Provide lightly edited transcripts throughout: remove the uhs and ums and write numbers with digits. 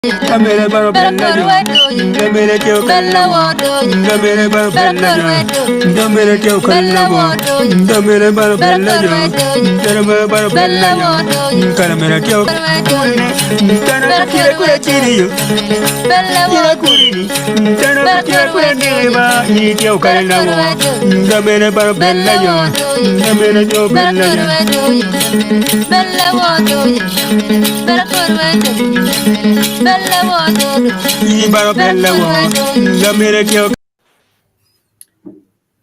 Kamere baro bella jo, kamere teo kalla wo, kamere baro bella jo, kamere teo kalla wo, kamere baro bella jo, kamere baro bella jo, kamere teo tana kira kura chiri yo, kira kuri ni, tana kira kura ni ba ni teo kalla wo, kamere baro bella jo, kamere teo bella jo.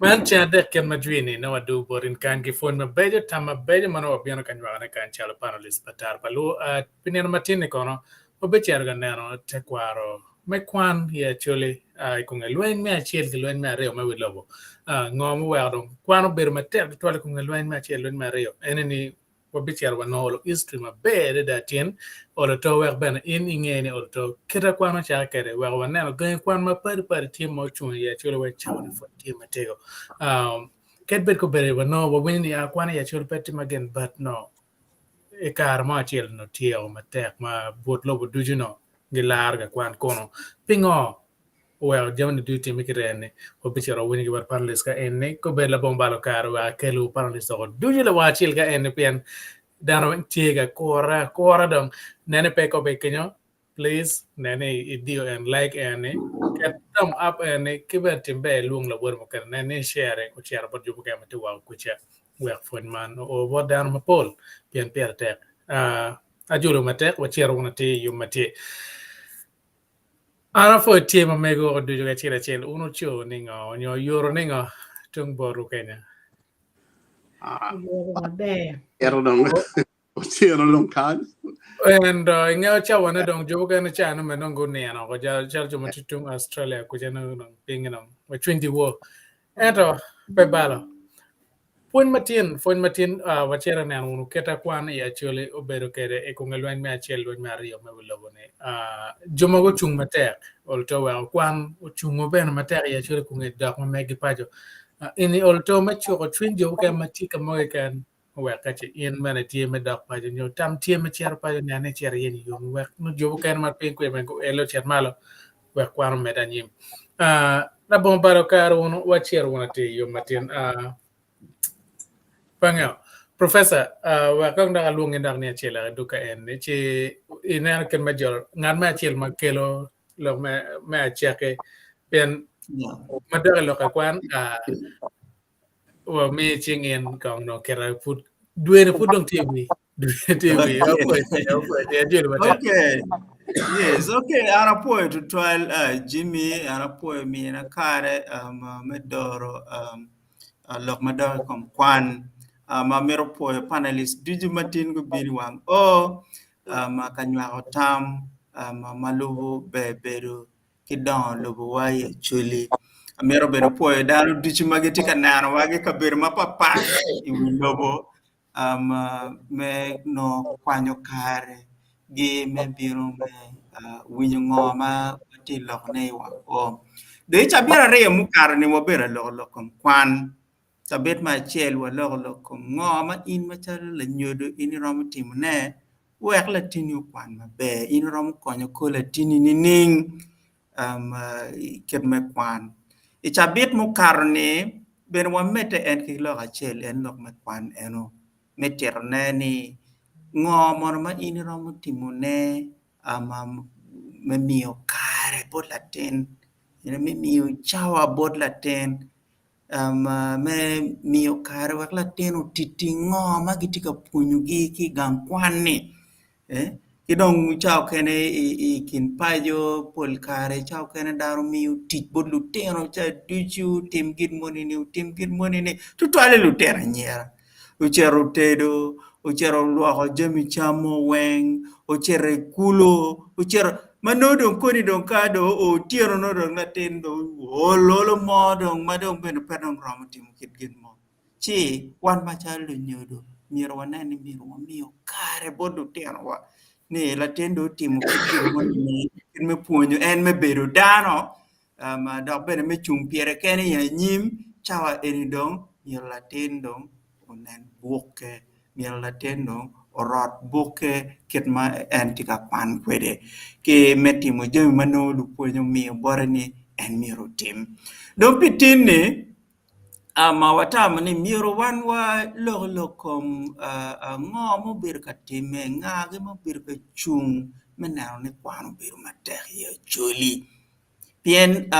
Man ceng adek kit ma jwi-ni nongo wadwogo bot in kany ki pwony mabeco, tam mabeco ma nongo wabino ka nywakone kany calo panelist pa Tara pa Luo. Pi nino matin-ni kono, wabicito ka neno tekwaro me kwan i Acholi i kom nge lweny me acel ki lweny me aryo me wi lobo. Ngo muweko dong kwan obedo matek tutwal i kom nge lweny me acel lweny me aryo? Ene ni Wabicito wanongo olo history maber adada tyen olo to wek bene in inge ni olo to kite kwan ocake kede weko waneno gangi kwan mapadi padi tye ma ocung i Acholi wa cawa ni pud tye matego. Um, kadi bed kobedo wanongo wawinyo ni ah, kwan i Acholi pe tye ma gin but no i kare mo acel no tye o matek ma but lobo ducu no gilaro ga kwan kunu. Pingo? Oweko jami-ni ducu timme ki reen-ni, wabicito wawinyo ki bot panelist ka en-ni. Kobed labongo balo kare wek akelwu panelist oko ducu lawang acel ka en-ni pien dano weng tye ka kure akura dong nene pe kobbe kenyo please nene idiyo en like en-ni ket thumb up en-ni ki bene tim ber ilwong lawoti mukene nen ni i-share ocito bot jo mukene ma tye woko kuca wek pwony man oo bot dano mapol pien pire tek. Ajolo matek wacito wun atir i yub ma tye. An apwoyo tye ma mego woko ducu kacel acel wun wuco ningo nyo oyuto ningo tung botwu kenya? Oyuto maber. Ito dong otyeno dong kany. En do ingeyo cawane dong jo mukene ca nongo bene dong gunino oko calo jo ma tye tung Australia kuca nongo dong pinye dong wa cwiny dyewor ento pe balo. Pwony matin, Pwony matin, Wacito neno wunu kit a kwan i Acholi obedo kede i konge lweny me acel lweny me aryo me wi lobo ni. Jo mogo ocung matek olto weko kwan ocungo bene matek i Acholi konge dok ma megi paco. Eni olto me cuko cwiny jo mukene ma tye ka mo keken wek ka ce in bene itye me dok paco nyo tam tye me cito paco nen ni icito iye ni yom wek nongo jo mukene ma piny kwede bene guele ocit malo wek kwan omed anyim. Labongo balo kare wunu wacito wunu atir i yub matin. Pe angeyo. Professor, wek kong dok alwongi dok ni acel dok idug ka en ni ci ineno kit me jolo ngat me acel ma kelo lok me me acaki pien ma dok i lok akwan wamiyo cing in kong dong kite pud dweni pud dong tye i wi Okay. Yes, okay. An apwoyo tutwal uh, Jimmy, an apwoyo mina kare um, uh, me doro um, uh, lok madok i kom kwan. Um, amito pwoyo panelist ducu ma tin gubino i wang o um, ka nywako tam um, ma lubo ber bedo ki dongo lobowa i Acholi. Amito bene pwoyo dano ducu ma gitye ka nenowa ki kabedo mapatpat i wi lobo me nongo kwanyo kare gi me bino me winyo ngo ma watye ka lokone i wang kwo. Dong i cabit aryo mukato ni wabedo aloko lok kom kwan, cabit me acel waloko lok kom ngo ma in macalo lanyodo in iromo timone wek latinni okwan maber, in iromo konyo kor latinni nining i kit me kwan. I cabit mukato ni bene wamedde en ki lok acel en lok me kwan eno me titone ni ngo mono ma in iromo timone me miyo kare bot latin me miyo cawa bot latin me miyo kare wek latin otiti ngo ma gitye ka pwonyogi ki i gang kwan-ni. Ki dong cawa okene i kin paco pol kare cawa okene dano miyo tic bot lutino cawa ducu otim gin moni-ni otim gin moni-ni tutwalle lutino anyira ocito otedo ocito olwoko jami cam mo weng ocito i kulu ocito ma nongo dong koni dong ka dong oo otyeno nongo dong latin dong ool olo mo dong ma dong bene pe dong romo timo kit gin mo. Ci wan macalo lunyodo myero wanen ni myero wamiyo kare bot lutinowa ni latin dong otimo kit gin moni kit me pwonyo en me bedo dano dok bene me cung pire kene i anyim cawa eni dong myero latin dong onen bukke myero latin dong. orot bukke kit ma en tye ka kwan kwede ki me timo jami ma nongo lupwonye omiyo bote ni en myero otim. Dong pi tin-ni ma watamo ni myero wan walok lok kom ngo ma obedo ka timme, ngagi ma obedo ka cung me neno ni kwan obedo matek i Acholi. Pien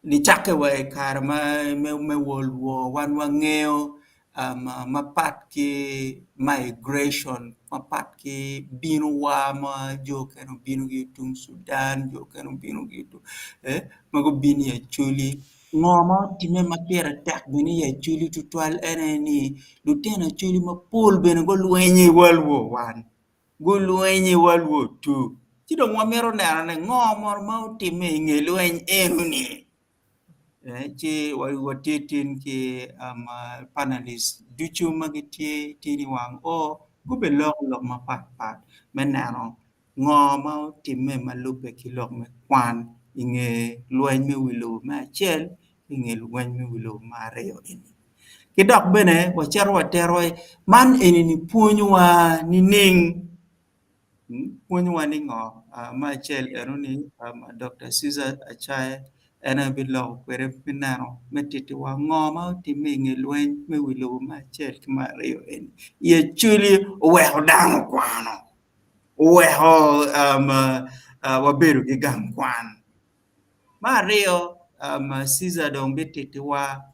nicakke wa i kare me World War wan wangeyo mapat ki migration mapat ki binowa ma jo okene obino ki i tung Sudan jo okene obino ki ma gubino i Acholi ngo ma otimme ma pire tek bene i Acholi tutwal en aye ni lutino Acholi mapol bene gulwenyo i World War one. Gulweny i World War II, ci dong wamito neno ni ngo mono ma otimme i nge lweny eno-ni. Ci watye tin ki panalist ducu ma gitye tin i wang oo gubeloko lok mapatpat me neno ngo ma otimme ma lubbe ki lok me kwan i nge lweny me wi lobo me acel ki i nge lweny me wi lobo me aryo eni. Ki dok bene wacito watito man eni-ni pwonyowa nining? Pwonyowa ni ngo? Me acel eno-ni Dokta Ceaser Acaye en aye biloko kwede me neno me tittiwa ngo ma otimme i nge lweny me wi lobo me acel ki me aryo eni. I Acholi oweko dano okwano, oweko wabedo ki gang kwan. Me aryo Ceaser dong bitittiwa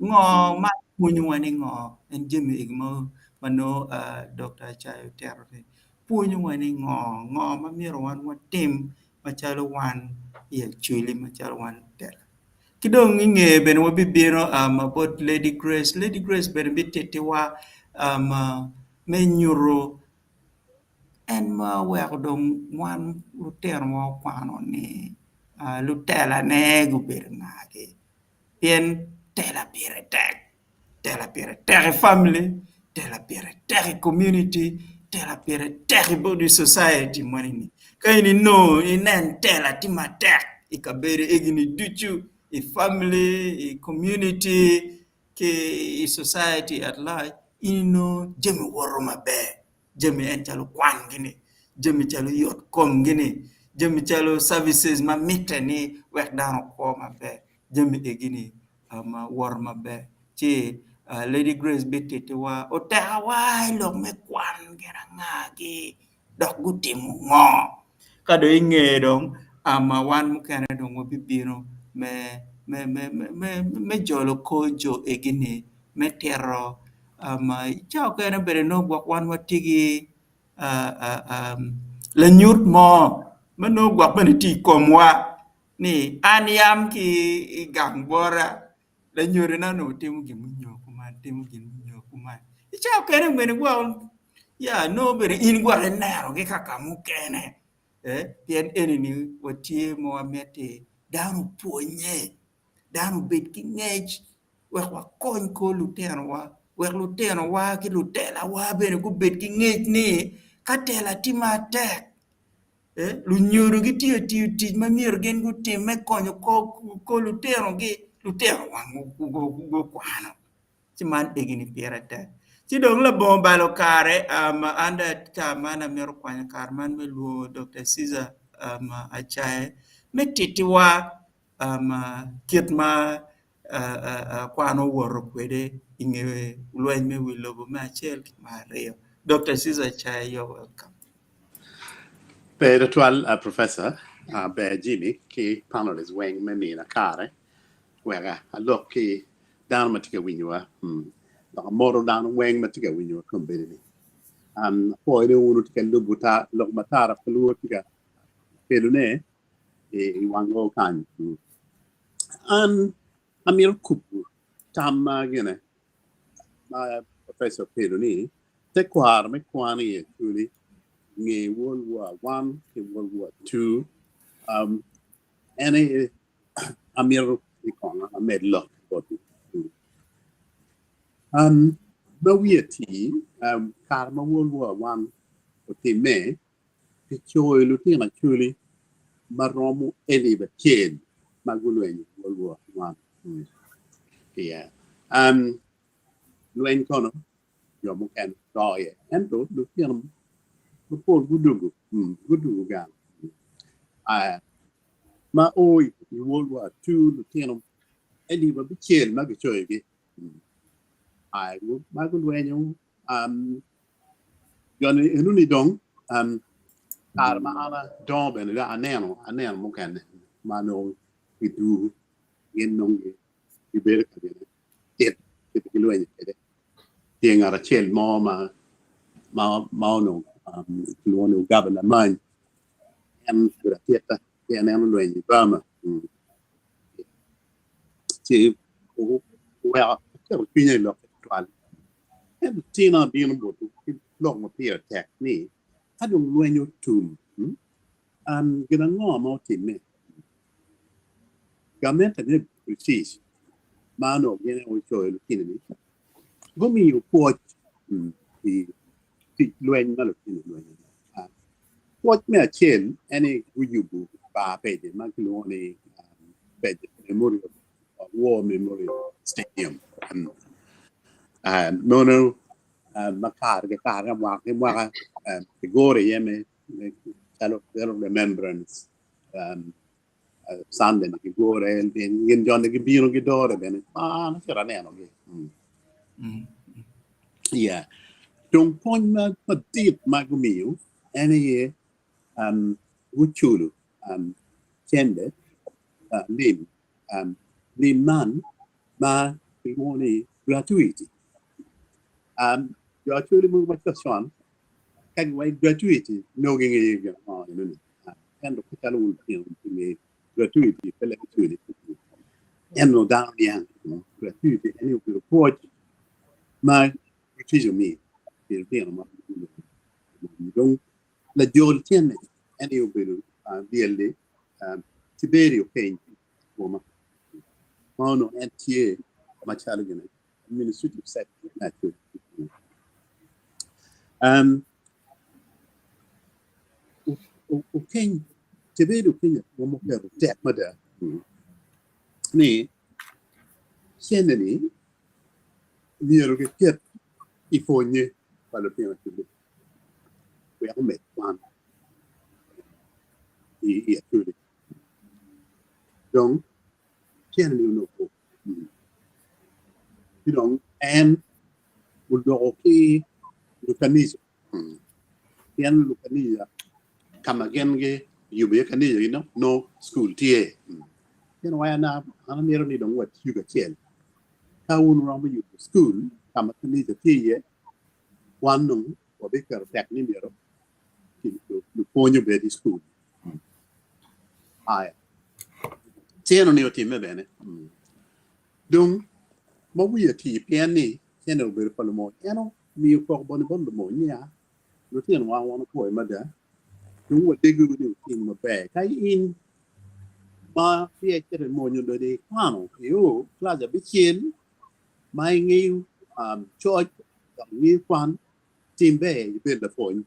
Ngo ma pwonyowa ni ngo en jami egi ma nongo Dokta Acayo otito ni pwonyowa ni ngo ngo ma myero wan watim macalo wan i Acholi macalo wan lutela ki dong i ngeye bene wabibino bot Lady Grace, Lady Grace bene bititiwa me nyuto En ma oweko dong wan lutinowa okwano ni lutelane gubedo ngagi pien tela pire tek, tela pire tek i famili, tela pire tek i komuniti, tela pire tek i body society moni-ni ka in inongo inen tela tye matek i kabedo egini ducu i famili, i komuniti ki i society at large in inongo jami woto maber. Jami en calo kwan gini, jami calo yot kom gini, jami calo services ma mitte ni wek dano okwo maber, jami egi-ni woto maber. Ci Lady Grace bitittiwa otekawa i lok me kwan gin angagi dok gutimo ngo. Ka dong i ngeye dong wan mukene dong wabibino me jolo kor jo egi-ni me tito Ca okene bene nongo gwok wan watye ki lanyut mo ma nongo gwok bene tye i komwa ni an yam ki i gang bota lanyodona onongo timo gin nyo kuman timo gin nyo kuman. I ca okene bene gwok ya nongo bene in gwok inenogi ka ka mukene pien eni-ni watye ma wamiti dano opwonye dano obed ki ngec wek wakony kor lutinowa, wek lutinowa ki lutelawa bene gubed ki ngec ni ka tela tye matek lunyodo gitye ka tiyo tic ma myero gin gutim me konyo kor lutinogi, lutino wang gukwano ci man egini pire tek. Ci dong labongo balo kare an dong ca man amito kwanyo kare man me lwongo Dokta Ceaser Acaye me tittiwa kit ma kwan owoto kwede i nge lweny me wi lobo me acel ki me aryo. Dokta Ceaser Acaye you're welcome. Ber tutwal Professor Ber Jimmy ki panelists weng me mina kare wek alok ki dano ma tye ka winyowa dok amoto dano weng ma tye ka winyowa kombeddi-ni. Apwoyo ni wun wutye ka lubo lok ma Tara pa Luo tye ka kelone i wang kany. An amito kubo tam ma gine ma Professor okelo ni tekwaro me kwan i Acholi nge World War I ki World War II um, en aye amito ni kong amed lok botwu. Um, ma wiye ti um, kare ma World War I otimme Kicoyo lutino Acholi ma romo elip acel ma gulwenyo i World War I. Lweny kono Jo mukene to iye ento lutino mapol gudugo gudugo gang ma o i World War II lutino alip abicel ma kicoyogi ma gulwenyo joni enoni dong kare ma an adongo bene dong aneno aneno mukene ma nongo gidwogo gin nongo gibedo ka gine tit kit ma gilwenyo kwede. Tye ngat acel mo ma ma ma onongo kilwongo ni Ogaba Lamany en obedo atita pien en olwenyo i Burma ci oweko aketo cwinya i lokke tutwal. Ento tina bino botwu ki lok ma pire tek ni ka dong lweny otum gin ango ma otimme? Gamente me British ma onongo gin aye ocoyo lutino-ni gumiyo pwoc pi tic lweny ma lutino olwenyo. Pwoc me acel en ni guyubo bar pede ma kilwongo ni Pede Memorial War Memorial Stadium. Nono ma kare ki kare mwaka ki mwaka kiguro iye me calo remembrance Sunday ni gigure gin joni gibino gidore bene an acito anenogi. Yeah. Dong pwony madit ma gumiyo en aye guculo cente lim lim man ma kilwongo ni gratuity. Jo Acholi mogo macon ka giwaco gratuity nongo gingeyo gin ango enoni. Ento pe calo wun lutino wutye ngeyo gratuity pe leb cwiny ento dano niang gratuity en aye obedo pwoc ma British omiyo pi lutino ma dong lajol cente en aye obedo lyelli Tiberio Peny boma ma onongo en tye macalo gine administrative secretary me Acholi. Okeny Tiberio Kenya romo keto tek mada ni cente-ni myero kiket i pwonye pa lutino Acholi wek omed kwan i Acholi. Dong cente-ni onongo ci dong en oloko ki lukanica pien lukanica ka ma gin giyubo iye kanicagi nongo cukul tye pien wai an amito ni dong watiyu kacel ka wun wuromo yubo cukul ka ma kanica tye iye wan dong wabiketo tek ni myero lupwony obed i cukul. Aya ceno-ni otimme bene dong ma wiye oti pien ni cene obedo pa lumony en omiyo koko bone bot lumony niya, Lutinowa wan opwoyo mada dong wadeggiwu ni wutim maber. Ka in ma peya icito i mony onongo ikwano io kilaci abicel ma ingeyo coc dok ingeyo kwan, tim ber ibed lapwony.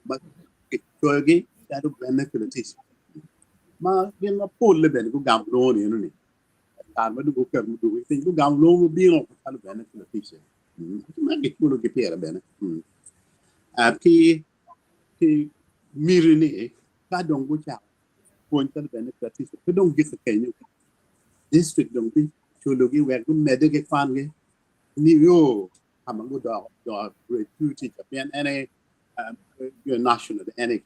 Ma kicoyogi calo vernacular teaching ma gin mapolle bene gugamo lwongo ni enoni kare ma dong guketo muduku piny gugamo lwongo mubino calo vernacular teaching ma giculogi pire bene ki ki miti ni ka dong gucako pwony calo vernacular teaching pe dong gike kenyo district dong biculogi wek gumedde ki kwangi nio ka ma gudoko jo grade 2 teacher pien en aye national en aye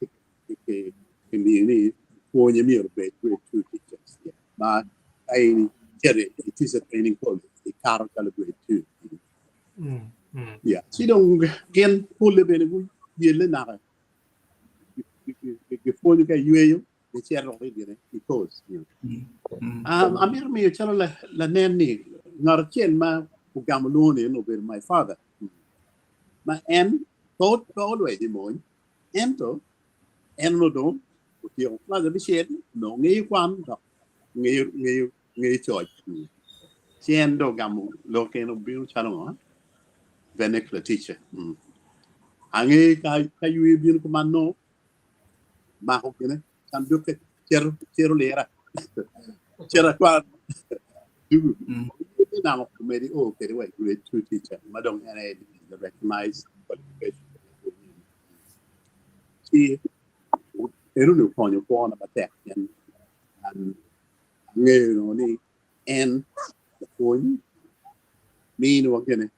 kimiyo ni pwonye myero obed grade 2 teachers ma ka in icito i teacher training college ikato calo grade 2 yeah ci dong gin polle bene guyelle naka gipwonyo ka iyweyo gicito gine i course amito miyo calo lanen ni ngat acel ma ogamo lwongo ni en obedo my father ma en pe olwenyo i mony ento en onongo dong otyeko kilac abicel onongo ngeyo kwan dok ngeyo coc ci en dong ogamo lok en obino calo ngo vernacular teacher ange ka yweyo bino kuman nongo mako gine candukke cito lira cito akwan. Dugu me namo komedi o kede wa i grade 2 teacher ma dong en aye the recognized qualification. Ci eno ni okonyo kwona matek pien an angeyo nongo ni en lapwony miniwa gene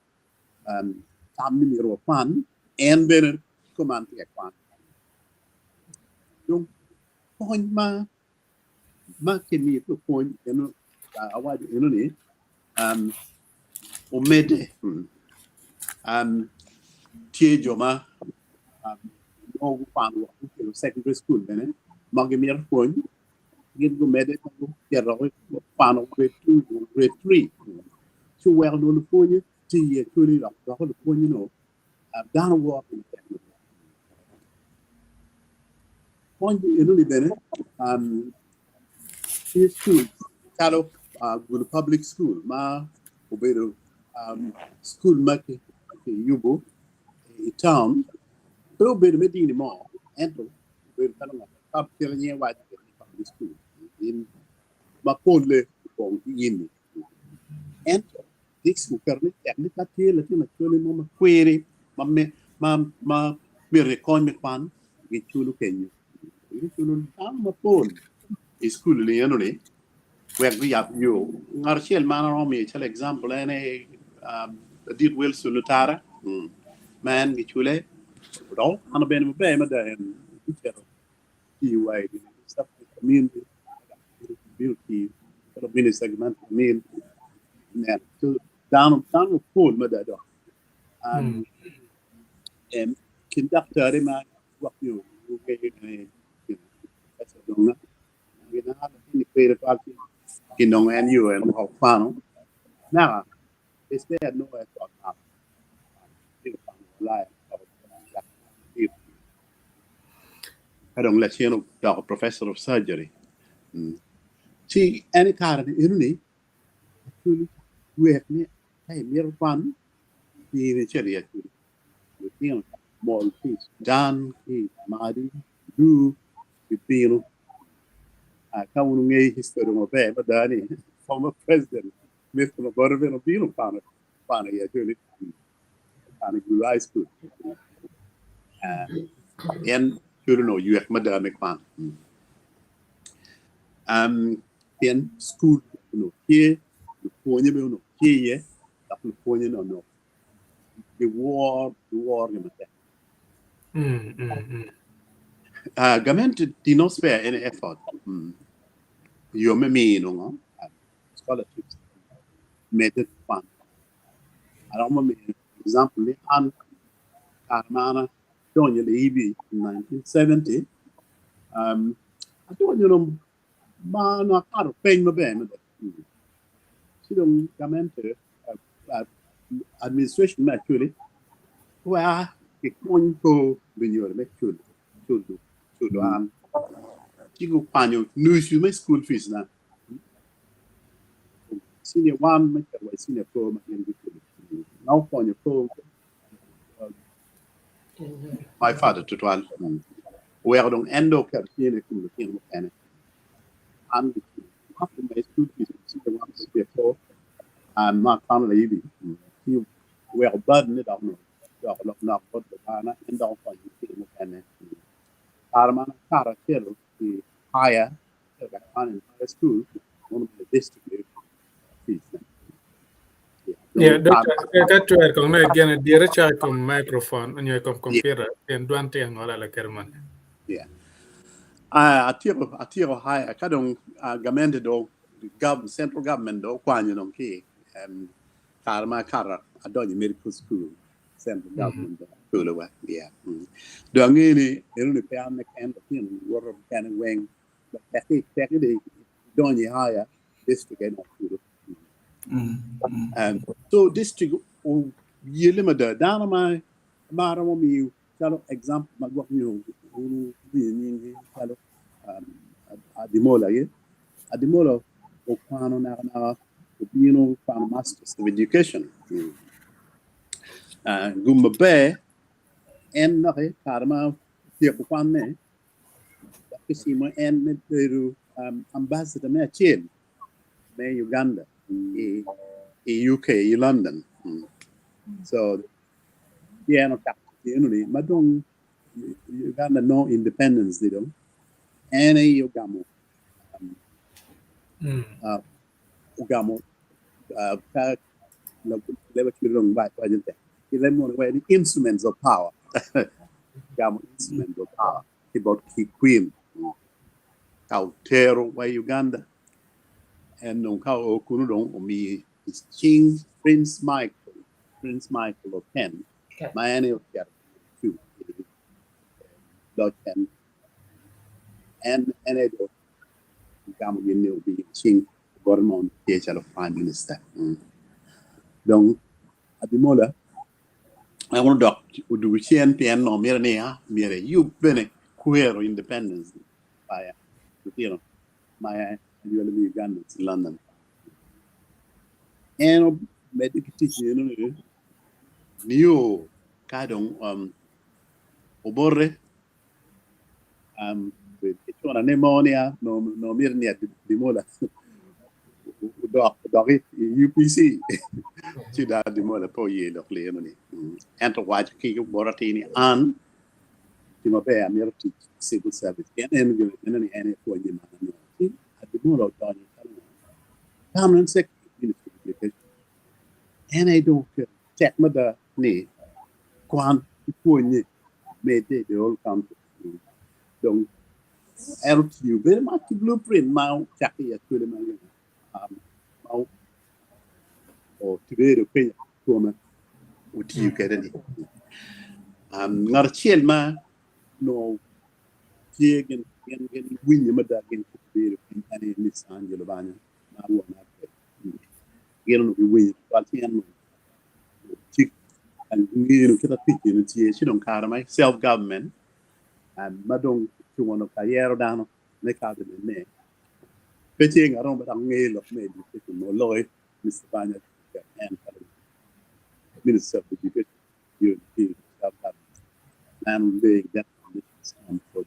tam ni myero wakwan en bene kuman tye ka kwan. Dong kony ma ma kimiyo ki lupwony eno awaco eno ni omedde tye jo ma nongo gukwano woko gutyeko secondary school bene ma gimito pwony gin gumedde ma gucito gukwano grade 2 nyo grade 3 ci oweko nongo lupwonye tye iye actually dok lupwonye nongo dano woro matek. Pwony enoni bene tye cukul calo Gulu Public School ma obedo cukul ma kiyubo i taun pe obedo me dini mo ento obedo calo ngat ma kite nyinge waco ni public school ma polle opong ki ini ento Dixon oketo ni tek ni ka tye latin acwali mo ma kwiri ma ma myero kikony me kwan giculo kenyo. Giculo dano mapol i cukul ni eno ni wek guyab yo. Ngat acel ma an aromo miyo calo example en aye ladit Wilson Lutara ma en gicule dok okwano bene maber mada en ocito tiyo wa i community tiyo calo minister dano mapol mada dok kin daktari ma gwok nyo kinongo en yo en okwano naka ka dong lacen odoko professor of surgery ci en i kare-ni eno-ni Ywek ni ka imito kwan, in icit i Acholi, lutino mol ki i Sudan, ki i Madi, Lur gibino. Ka wun wungeyo history maber mada ni former president Milton Obote bene obino kwano kwano i Acholi, kwano i Gulu High School. En Acholi onongo ywek mada me kwan. Pien cukul onongo tye, lupwonye bene onongo tye iye, dok lupwonye onongo giworogi matek. Gamente did not spare any effort i yo me mino ngo scholarships medde ki kwan. Aromo miyo example ni an kare ma an adonyo i Layibi in 1970 adonyo dong ma onongo akato peny maber mada ci dong gamente administration me Acholi weka kikony kor lunyodo me culo culo an ci gukwanyo nucu me school fees na senior one me cito wa i senior four ma gin guculo ma okonyo kor my father tutwal oweko dong en dong oketo cwinye i kom lutino mukene an my school fees senior one senior four and ma akwano layibi ci oweko burden ni dok onongo dok lok nok bot lubana en dok okonyo lutino mukene kare ma an akato acito i higher acito ka kwano i higher school mono bedo district fees Yeah, Doctor, ka twer kong nongo igene dire cok i kom microphone onyo i kom computer pien dwan tye ka ngole lakere moni. Yeah. Atyeko atyeko higher ka dong gamente dong gov central government dong okwanyo dong ki kare ma akato adonyo i medical school central government dong oculo wa yeah. Dong angeyo ni eno ni pe an keken lutino luwote mukene weng tekki tekki dong idonyo i higher district eno oculo. So district oyelle mada dano ma ma romo miyo calo example ma gwok nyo wun wuwinyo nyinggi calo Adimola aye Adimola okwano naka naka obino okwano masters of education gum maber en doki kare ma otyeko kwanne dok kicimo en me bedo ambassador me acel me Uganda. i i UK i London. So pien ocako eno ni ma dong Uganda nongo independence ni dong en aye ogamo ogamo ka leb acwele dong waco ni tek ki leb munu waco ni instruments of power ogamo instruments of power ki bot Queen ka otero wa i Uganda en dong ka oo kunu dong omiyo i cing Prince Michael, Prince Michael Oken ma en aye ocito i loc en en aye dong ogamo gin ni omiyo i cing bote ma onongo tye calo Prime Minister. Dong Abimola en odok odwogo cen pien onongo mito ni myero eyub bene kwero independence pa lutino ma anywali me Uganda i London. En omedde ki tic eno ni nio ka dong obote ki cunane mo ni onongo mito ni Adimola odok i UPC ci dong Adimola pe oye lok eno ni ento owaco ki bot atir ni an tye maber amito tic i civil service pien en gire neno ni en aye pwonye ma anongo ci Adimola odonyo calo permanent secretary ministry of education en aye dong oketo tek mada ni kwan ki pwonye medde i the whole country dong en otiyo bedo ma ki blueprint ma ocakke i Acholi ma ma obedo piny kome otiyo kwede ni ngat acel ma onongo tye gin winyo mada gin ki obedo piny en aye Mister Angelo Banya ma won Alfred gin onongo giwinyo tutwal ci en onongo tye ka ngeyo kit ma tic eni tye ci dong kare ma self government ma dong kiwono ka yero dano me cabinet ne pe tye ngat mo ma dok ngeyo lok me education ma oloyo Mister Banya en calo Minister of Education during the period of self government man laying that foundation for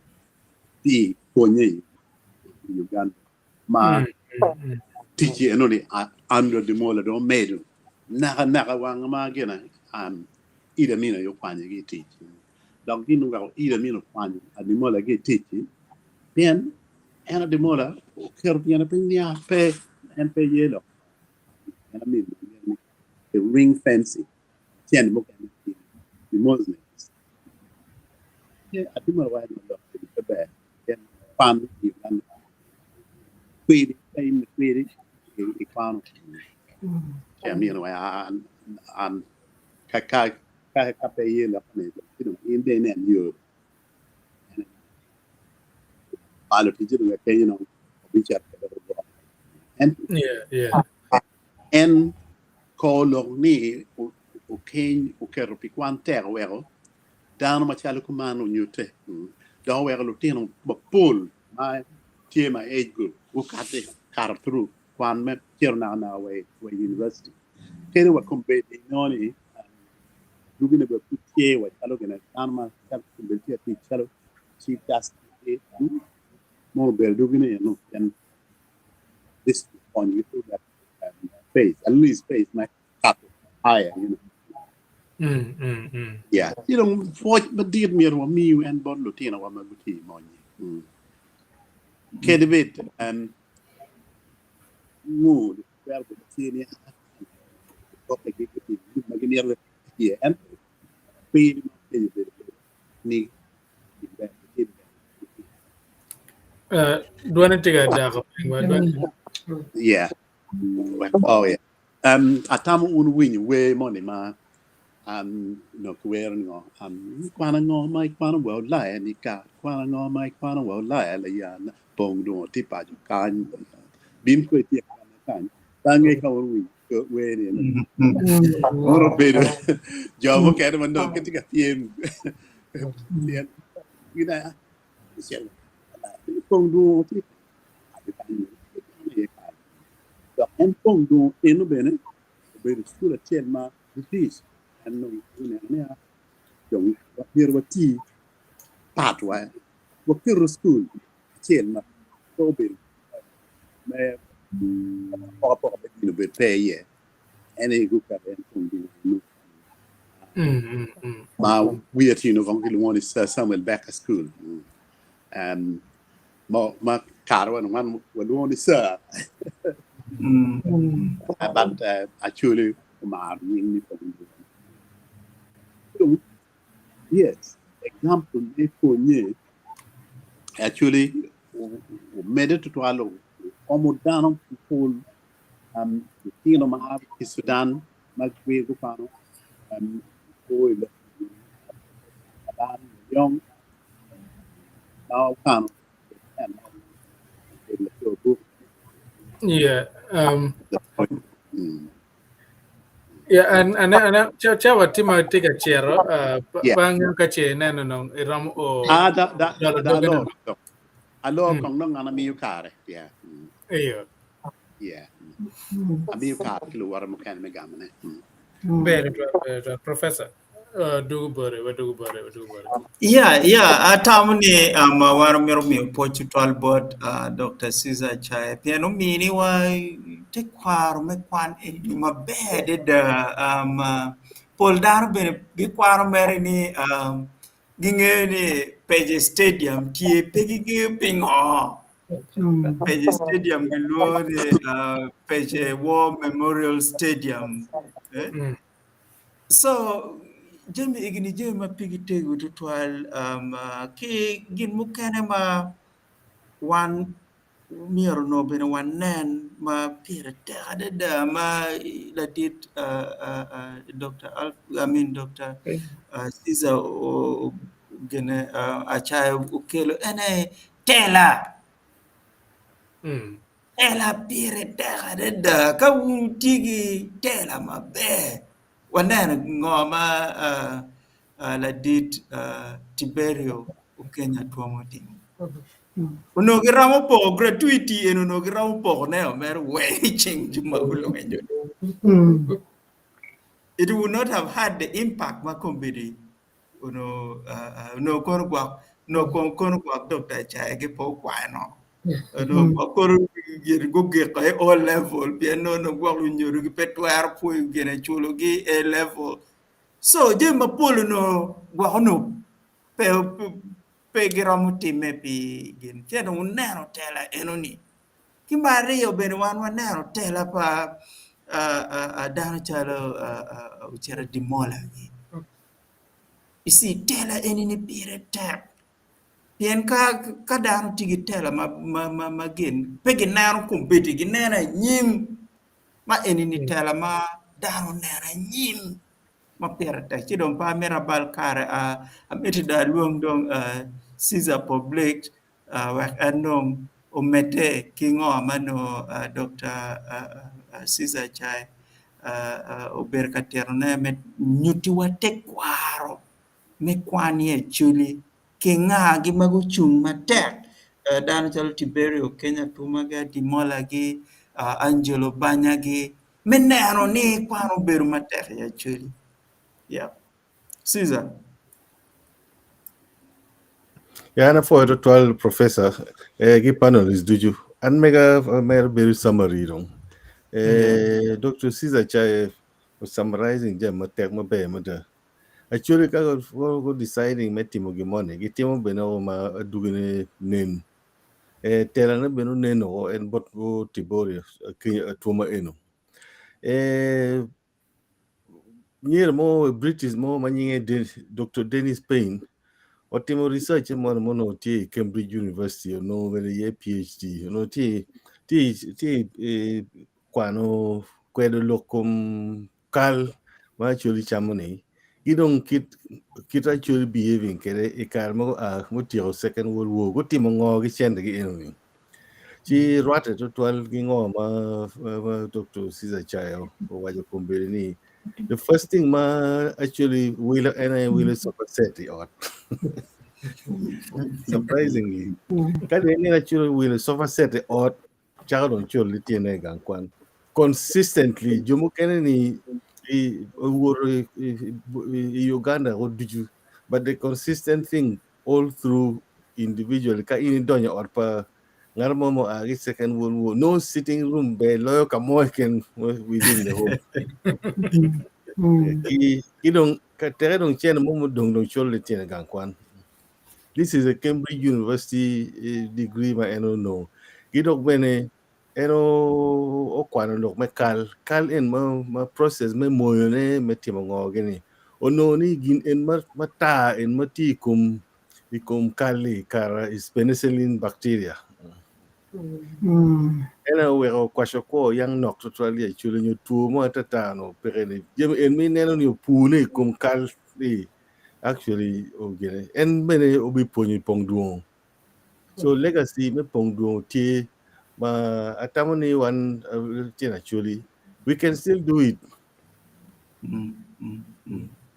pi pwonye i Uganda ma tic eno ni Andrew Adimola dong omedo naka naka wang ma gine Idi Amin aye okwanyo ki i tic dok gin oweko Idi Amin okwanyo Adimola ki i tic-ci pien en Adimola oketo tyene piny niya pe en pe ye lok en Amin ni ring fencing tyen mukene i Muslims Adimola waco ni lok eni pe ber pien kwan i Uganda kwiri ka in kwiri ikwano ci Amin owaco an ka ka pe iye lok ni ci dong in dong inen yo balo ticce dong kenyo dong obicito kwede woko. En kor lok ni okeny oketo pi kwan tek oweko dano macalo kuman onyutte dok oweko lutino mapol ma tye ma age group gukati kato through kwan me cito naka naka wa i university. Kadi wa kombeddi inongo ni dugine bene pud tye wa calo gine dano ma calo kombeddi tye ka tic calo chief justice mono obedo dugine eno pien this konyogi through that phase at least phase me kato higher you know. Yeah, ci dong pwoc madit myero wamiu en bot lutinowa ma gutye i mony-nyi. Kadi bed ngur twero bedo tye ni gwokke gi gitimo gin ma gimito iye ento piny ma openyo bedo ni gin ber gitim ber. Dwone tye ka dako piny wa dwone. Yeah. Oh yeah. Atamo un winyo wer moni ma nongo kiwero ni ngo ikwano ngo ma ikwano wa Ulaya ni ka ikwano ngo ma ikwano wa Ulaya laya pong dong tye paco kany bin kwe tye kany kany bange ka un winyo wer ni mono obedo jo mukene ma nongo gitye ka pyem pien gin pong dong tye paco kany dok en pong dong eno bene obedo cukul acel ma British en nongo guneno niya dong myero wati pat wa waketo cukul acel ma pe obedo me. Apokapoka me dini obed pe iye, en aye guketo en kom dini eno ma wiye tino kong kilwongo ni Sir Samuel Baker School ma kare wa wan walwongo ni Sir but Acholi omaro nying ni Yes, example me pwonye actually omedde tutwal okomo dano mapol lutino ma a ki Sudan ma gukwano o i lok Adan Yong ma okwano laco buk. Yeah. Yeah, and and and cha cha wa timo tye ka cito uh, Yeah. bang ka ce ineno nong iromo o Ah, da da jolo da doge alor. no. Alor kong nong an amiyo kare. Yeah. Iyo. Yeah. Amiyo kare ki luwote mukene me gamone. Mm. Ber twal, ber twal. Professor. Dugu bore, wadugu bore, wadugu bore. Yeah, atamo ni um, wan omyero miyo pwoc tutwal bot uh, Dr. Caesar Acaye pien ominiwa tekwaro me kwan eni maber adada. Um, uh, pol dano bene gikwano mere ni um, gingeyo ni Pece Stadium tye, pe gingeyo pingo. Pece Stadium gilwongo ni uh, Pece War Memorial Stadium. Eh? So, jami egi-ni jami ma pigi tego tutwal um, ki gin mukene ma wan myero onongo bene wanen ma pire tek adada ma ladit uh, uh, uh, Dr. Alf, I mean Dr. Caesar gine Acayo okelo en aye tela. Tela pire tek adada ka wun wutye ki tela maber waneno ngo ma ladit Tiberio Okeny Atwom otimo. Onongo giromo poko gratuity eni onongo giromo pokone mere weng i cing jo ma gulwenyo. It would not have had the impact ma kombeddi onongo onongo kono gwok onongo kono gwok Dokta Acaye gi pe okwano onongo gwok kono gin gugiko i O level pien nongo gwok lunyodo gi pe twero pwoyo gine culo gi A level so jami mapol onongo gwok onongo pe pe giromo time pi gin ci dong wuneno tela eno ni ki me aryo bene wan waneno tela pa dano calo Ocito Dimola gi you see tela eni ni pire tek pien ka dano tye ki tela ma gin pe gineno kombeddi gineno anyim ma eni ni tela ma dano neno anyim ma pire tek ci dong pe amito abal kare amito dong alwong dong Ceasar Public wek en dong omedde ki ngo ma nongo Dokta Ceasar Acaye obedo ka titone me nyutiwa tekwaro me kwan i Acholi ki ngagi ma gucung matek dano calo Tiberio Kenya Atumagi, Adimolagi, Angelo Banyagi me neno ni kwan obedo matek i Acholi. Yeah. Caesar. Ya an apwoyo tutwal professor eh, ki panelists ducu. An mega mere bedo summary dong. Eh, Dr. Caesar Chaye was summarizing jami matek maber mada. Actually ka go, go deciding me timo gin moni, gitimo bene o ma adugine nen. Eh, tela ne bene onen o en bot go Tiborio ki atwoma eno. Eh, Nyero mo British mo ma nyinge Dr. Dennis Payne otimo research mo ma onongo tye i Cambridge University onongo bene iye PhD onongo tye tye tye i kwano kwedo lok kom kal ma Acholi camo ni ki dong kit kit Acholi behaving kwede i kare ma gua gutyeko second world war gutimo ngo ki cente gi eno ni. Ci rwatte tutwal ki ngo ma, ma Dr. Caesar Chayo owaco kombeddi ni the first thing ma actually wilo en aye wilo sofa set i ot. Surprisingly. Ka dong ineno actually wilo sofa set i ot, cako dong culo lityene i gang kwan. Consistently, jo mukene ni i owoto i, i, i Uganda ko ducu, but the consistent thing all through individually ka in idonyo i ot pa Ngat mo ma oa ki Second World War nongo sitting room ber loyo ka mo keken within the home. Ki, ki dong ka teke dong cene mo mudong dong colo litino i gang kwan. This is a Cambridge University degree ma en onongo. Ki dok bene en okwano lok me kal, kal en ma, ma process me moyone me timo ngo gini. Onongo ni gin en ma, matar en ma tye i kom i kom kal-li kara is penicillin bacteria. En aye oweko kwaco kwo yang nok tutwal i acwele nyo two mo atata no peke ni jami en ma ineno ni opune i kom kal-li actually ogene en bene obipwonyo i pong dwongo. So legacy me pong dwongo tye ma atamo ni wan tyen acwali we can still do it.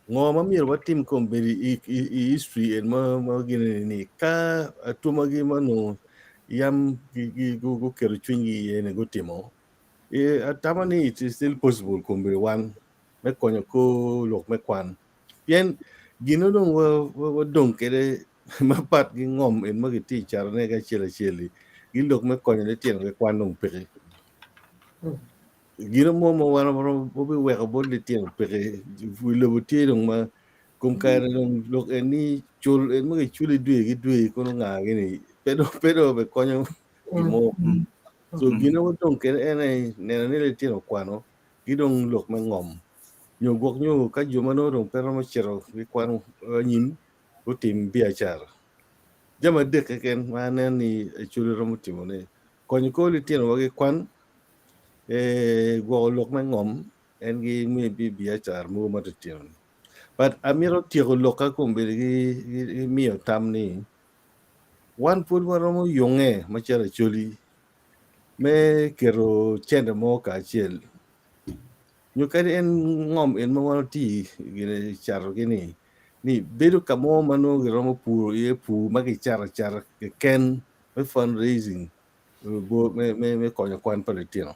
Ngo ma myero watim kombeddi i, i, i history en ma, ma gine ni ka atumagi ma onongo yam guketo cwinygi iye ni gutimo, e, atamo ni it is still possible kombeddi wan me konyo kor lok me kwan. Pien gin dong wadong kwede mapat ki ngom en ma kitye i catone ki acel acel-li, gi lok me konyo litino ki kwan dong peke. Gin mo ma wan wabiweko bot litino peke, wi lobo tye dong ma kom kare dong lok en ni cul en ma kiculo i dwe ki dwe kono nga gini pe dong pe dong obikonyo gin mo. So gin ma wadong kwede en aye neno ni litino okwano ki dong lok me ngom nyo gwok nyo ka jo ma nongo dong pe romo cito gikwano anyim gutim biacara. Jami adek keken ma aneno ni Acholi romo timone konyo kor litinowa ki kwan, gwoko lok me ngom en ki maybe biacara mogo matitino. But amito tyeko lokka kombeddi ki miyo tam ni wan pud waromo yunge macalo Acholi me keto cente mo kacel nyo kadi en ngom en ma wan oti gine cato ki ni ni bedo ka mo ma nongo giromo puro iye pur ma kicato acata keken me fundraising me, me, me konyo kwan pa litino.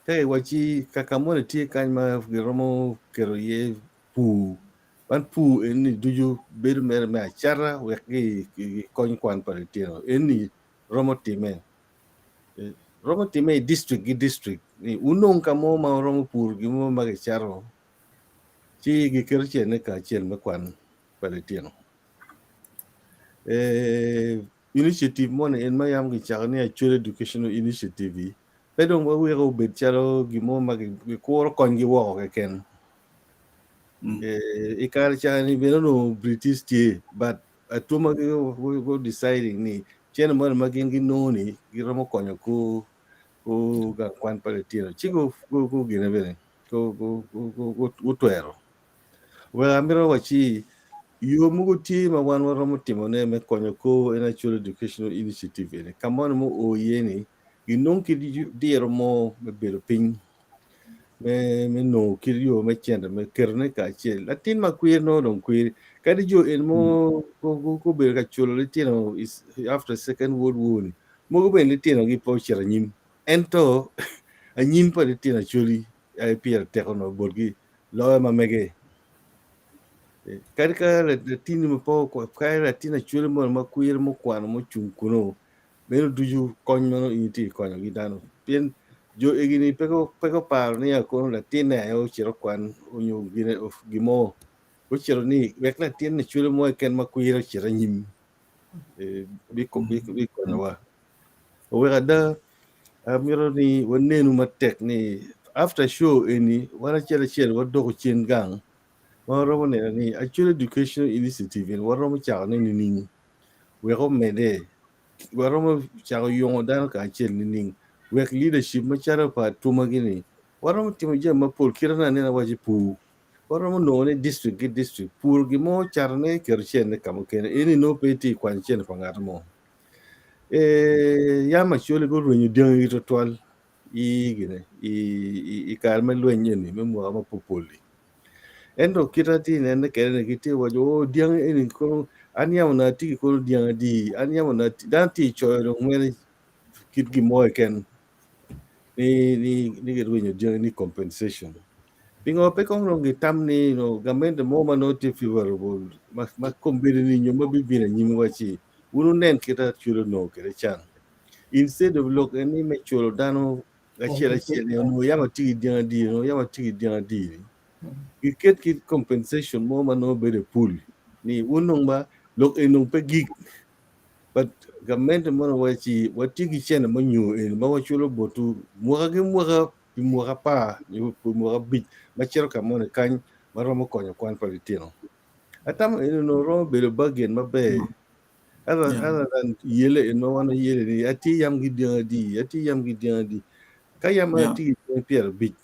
Ka iwacci kaka moni tye kany ma giromo keto iye pur, man pur eni ducu bedo mere me acata wek gikony kwan pa litino. Eni romo time. Romo time i district ki district. Ni wunong ka mo ma wuromo puro gin mo ma gicato ci giketo cene kacel me kwan pa litino. Initiative moni en ma yam kicako ni Acholi Educational Initiative-i pe dong waweko obed calo gin mo ma gikuro konygi woko keken. I kare ca-ni bene onongo British tye but atwoma gu deciding ni cene moni ma gin ginongo ni giromo konyo kor gang kwan pa litino ci gugine bene gutwero. Wek amito wacci yo mogo tye ma wan waromo timone me konyo kor en Acholi Educational Initiative eni ka moni ma oo iye ni ginong kit diro mo me bedo piny me me nongo kit yo me cente me ketone kacel. Latin ma kwir nongo dong kwir kadi jo en mo gubedo ka culo litino after second world war ni mogo bene litinogi pe ocito anyim ento anyim pa litino Acholi aye pire tek onongo botgi loyo ma mege. Kadi ka latinni ma pe okwano, ka latin acwele moni ma kwir mukwano mucung kunu, meno ducu kony meno in itye ka konyogi dano. Pien jo egini pe guparo ni kono latinne aye ocito okwan nyo gin mo, gucito ni wek latin acwele mo keken ma kwir ocit anyim bikonyowa. Oweko ada amito ni wanenu matek ni after show eni wan acel acel wadoko cen gang ma waromo neno ni Acholi Educational Initiative eni waromo cako ne nining wek omede waromo cako yongo dano kacel nining wek leadership macalo pa atumagi ni waromo timo jami mapol kite ma aneno awaco pur waromo nongo ni district ki district pur gin mo cato ne keto cene ka mukene eni nongo pe itye ka kwanyo cene pa ngat mo. Yam Acholi gurwenyo dyangigi twatwal i gine i kare me lweny eni me mwaka mapolpol-li ento kit ma atye ka nene kwede ni gitye ka waco oo dyangi eni kono an yam onongo atye ki kono dyang adi an yam onongo atye dano tye ka coyo dong mere kit gin mo keken ni girwenyo dyangi ni compensation pingo pe kong dong gitam ni gamente mo ma nongo tye favorable ma kombeddi ni nyo ma bibino anyim waci. Wun wunen kit Acholi onongo kwede can. Instead of lok eni me culo dano acel acel ni onongo yam atye ki dyang adi, onongo yam atye ki dyang adi-ni, giket ki compensation mo ma nongo bedo i pool ni wun dong ba lok eni dong pe gik but gamente mono waci watye ki cene mo nyo eni ma waculo botwu mwaka ki mwaka pi mwaka apar nyo pi mwaka abic ma cito ka moni kany ma romo konyo kwan pa litino. Atamo eni onongo romo bedo bargain maber other, other than yele en ma wan wayele ni atye yam ki dyang adi, atye yam ki dyang adi. Ka yam atye ki dyang 50,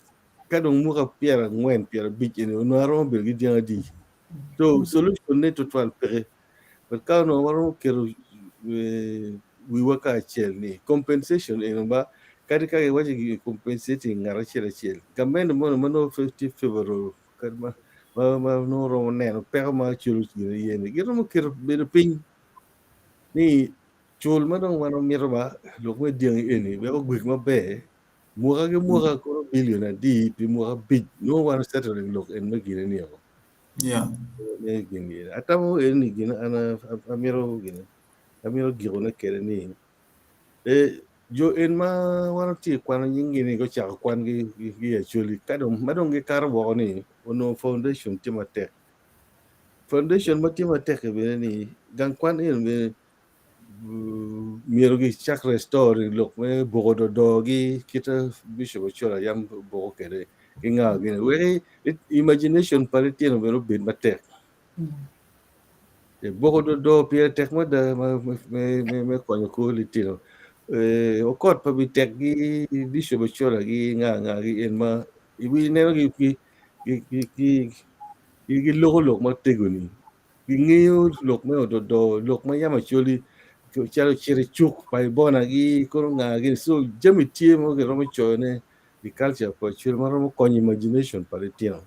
ka dong mwaka 40, 50 eni onongo aromo bedo ki dyang adi. So solution ne tutwal peke. But ka onongo waromo keto wiwa kacel ni compensation eno ba kadi ka giwaco gi compensating ngat acel acel gamente mono ma nongo tye favorable kadi ma ma ma nongo romo neno peko ma culo gin iye ni giromo keto bedo piny ni cul ma dong wan wamito ba lok me dyangi eni wek ogwik maber mwaka ki mwaka koro billion adi pi mwaka abic nongo wan settling lok en me gine ni o. Yeah. Me gin gine. Atamo eni gin an amito gine amito gikone kede ni e jo en ma wan watye ka kwano nying-gi ni gucako kwan gi Acholi ka dong ma dong gikato woko ni onongo foundation tye matek. Foundation ma tye matek-ki bene ni gang kwan eni bene myero gicak restore lok me boko dodogi kita Bishop Ochola yam boko kwede ki nga gini wek imagination pa litino bene obed matek. Boko dodo pire tek mada me konyo kor litino. Okot pa bitek gi Bishop Ochola gi nga nga gi en ma ineno gi giloko lok matego ni gingeyo lok me ododo lok ma yam Acholi calo cito i cuk pa Ibona gi kono nga gini so jami tye ma giromo coyone i culture pa Acholi ma romo konyo imagination pa litino.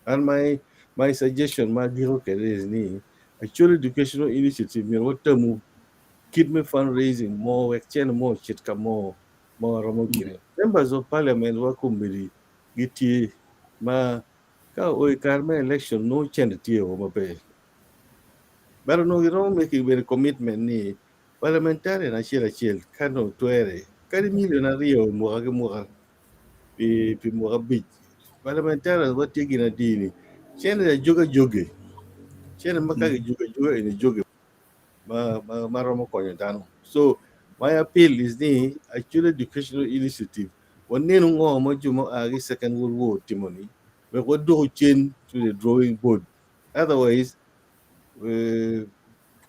And my suggestion ma agiko kwede is ni Acholi Educational Initiative myero watamu kit me fundraising mo wek cene mo ocit ka mo ma waromo gine. Members of parliament wa kombeddi gitye ma ka o i kare me election nongo cente tye o maber. But onongo giromo making bene commitment ni parliamentarian acel acel ka nongo twere kadi million aryo mwaka ki mwaka pi mwaka abic parliamentarians watye gin adi ni cente ajoge ajoge cente ma ka kijogo ajoga eni joge ma romo konyo dano. So my appeal is ni Acholi Educational Initiative wanenu ngo ma jo ma oa ki Second World War otimo ni wek wadwoku cen to the drawing board otherwise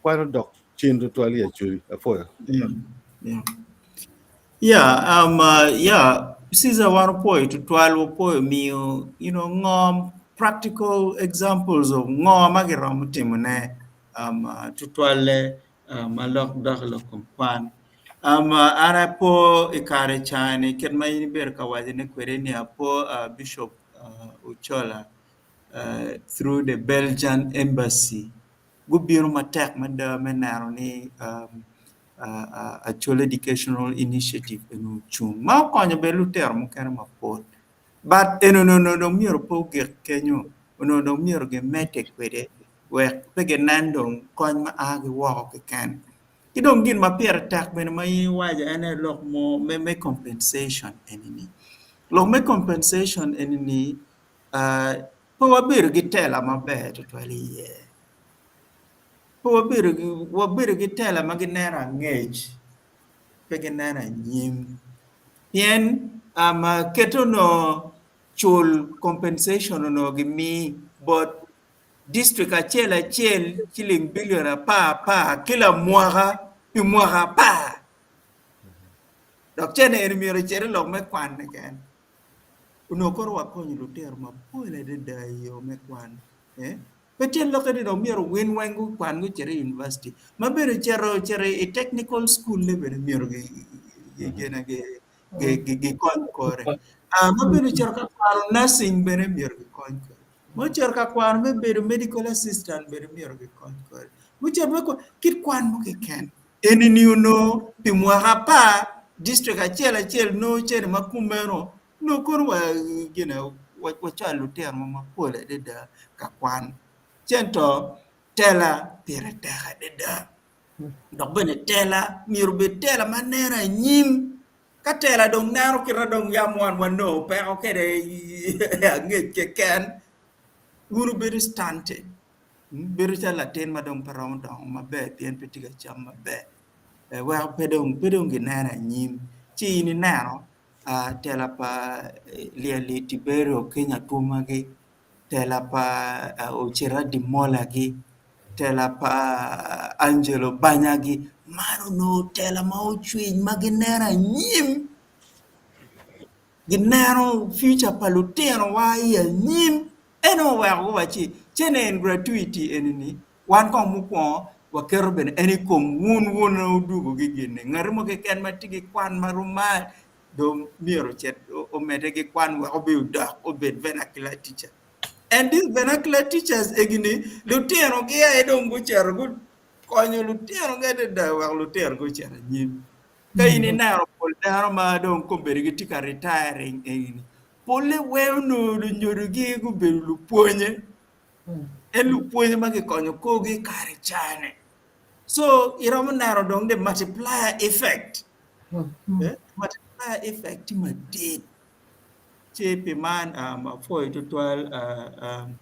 kwan odok cen tutwal i Acholi. Apwoyo. Yeah. Yeah, yeah, Caesar wan opwoyo tutwal wapwoyo miyo you know ngo practical examples of ngo ma giromo timone tutwalle ma lok dok i lok kom kwan. An apo i kare ca-ni kit ma in ibedo ka wacone kwede ni apo Bishop Ochola through the Belgian Embassy gubino matek mada me neno ni Acholi Educational Initiative eni ocung ma okonyo bene lutino mukene mapol but eni onongo dong myero pe ogik kenyo onongo dong myero gimedde kwede wek pe ginen dong kony ma a ki woko keken. Ki dong gin ma pire tek bene ma in iwaco en aye lok mo me compensation eni-ni. Lok me compensation eni-ni pe wabedo ki tela maber tutwal iye. Pe wabedo wabedo ki tela ma gineno angec pe gineno anyim pien keto onongo cul compensation onongo gimii bot district acel acel ciling bilion apar apar ki lamwaka pi mwaka apar dok cene eni myero ocit i lok me kwan keken onongo kono wakonyo lutino mapol adada i yo me kwan pe tyen lokke ni dong myero win weng gukwan gucit i university ma bene ocito ocito i technical school ne bene myero gikony kore ma bene ocito ka kwano nursing bene myero gikony kore ma ocito ka kwano me bedo medical assistant bene myero gikony kore ma ocito me kit kwan mo keken eni-ni onongo pi mwaka apar district acel acel nongo cene ma kumeno nongo kono wacwalo lutino mapol adada ka kwan cento tela pire tek adada. Dok bene tela myero obed tela ma neno anyim. Ka tela dong neno kite dong yam wan wanongo peko kwede angec keken, wun wubedo stunted, bedo calo latin ma dong pe romo dongo maber pien pe tye ka cam maber. Weko pe dong pe dong gineno anyim. Ci in ineno tela pa lyel-li Tiberio Kenya Twomagi tela pa Ocira Dimolagi, tela pa Angelo Banyagi, man onongo tela ma ocwiny ma gineno anyim, gineno future pa lutinowa i anyim, en aye oweko guwacci cene in gratuity eni-ni wan kong mukwongo waketo bene en i kom wun wun aye wudwogo ki gin-ni, ngati mo keken ma tye ki kwan ma rom mal dong myero ocit omedde ki kwan wek obi odok obed vernacular teacher. And these vernacular teachers egini lutino gi aye dong gucito gukonyo lutino gi adada wek lutino gucit anyim. Ka in ineno pol dano ma dong kombeddi gitye ka retiring egini polle weng onongo lunyodogi gubedo lupwonye. En lupwonye ma gikonyo korgi i kare ca-ni. So iromo neno dong the multiplier effect. Multiplier effect tye madit. Ci pi man um, apwoyo tutwal uh, um,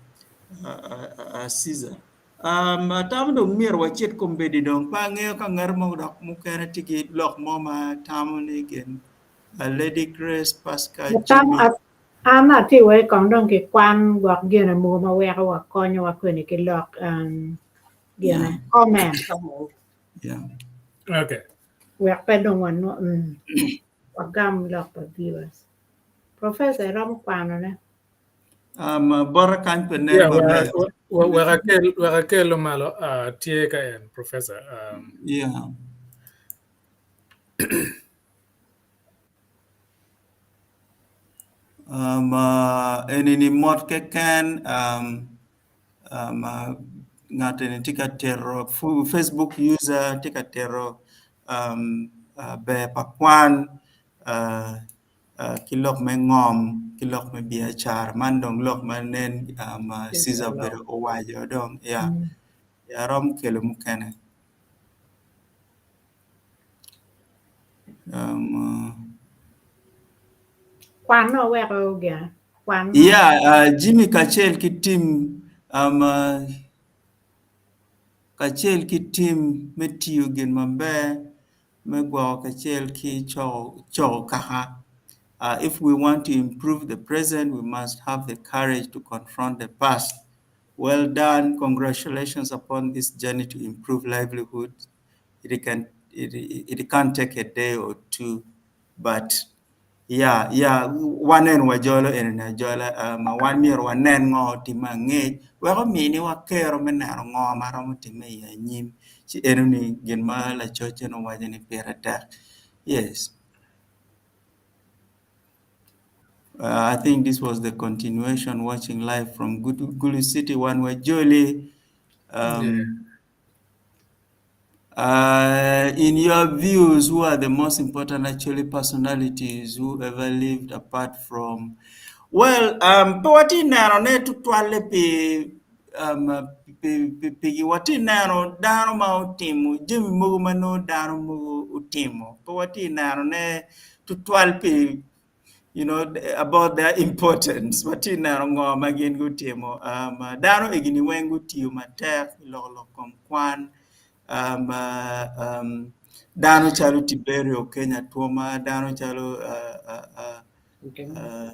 uh, uh, uh, Caesar. Um, atamo dong myero wacit kombeddi dong pe angeyo ka ngat mo dok mukene tye ki lok mo ma tamo ni gin uh, Lady Grace Pascal Atamo Jimmy an atye wai kong dong ki kwan gwok gine mogo ma weko wa konyowa kweni ki lok um, yeah, gine comment yeah. Okay. wek pe dong wanwo wagam lok pa viewers. Professor iromo kwanone. Um, bota kany pe nen Yeah, maber. wek akel wek akel malo tye ka en professor. Yeah. Um, enini mot keken um, um, ngat eni tye ka tero Facebook user tye ka tero um, ber pa kwan uh, uh, ki lok me ngom ki lok me biacara man dong lok ma nen um, Caesar obedo owaco dong yeah. Yeah, romo kelo mukene. Um, Kwan oweko gin kwan yeah, Jimmy kacel ki team um, kacel ki team me tiyo gin maber me gwoko kacel ki coko coko kaka. If we want to improve the present, we must have the courage to confront the past. Well done, congratulations upon this journey to improve livelihood. It can it, it can't take a day or two, but yeah, yeah, wanen wajolo eni ajola um, wan myero wanen ngo time angec wek ominiwa kero me neno ngo ma romo time i anyim ci enoni gin ma lacoc en owaco ni pire tek. Yes. I think this was the continuation watching live from Gulu City, one way Jolie. In your views, who are the most important actually personalities who ever lived apart from? Well, um, pe watye neno ne tutwalle pi um, pi, pi, pigi watye neno dano ma otimo jami mogo ma nongo dano mogo otimo. Pe watye neno ne tutwal pi you know, about their importance. Watye neno ngo ma gin gutimo. Um, dano egini weng gutiyo matek loko lok kom kwan. Um, um, dano calo Tiberio Kenya Twoma, dano calo uh, uh, uh, uh,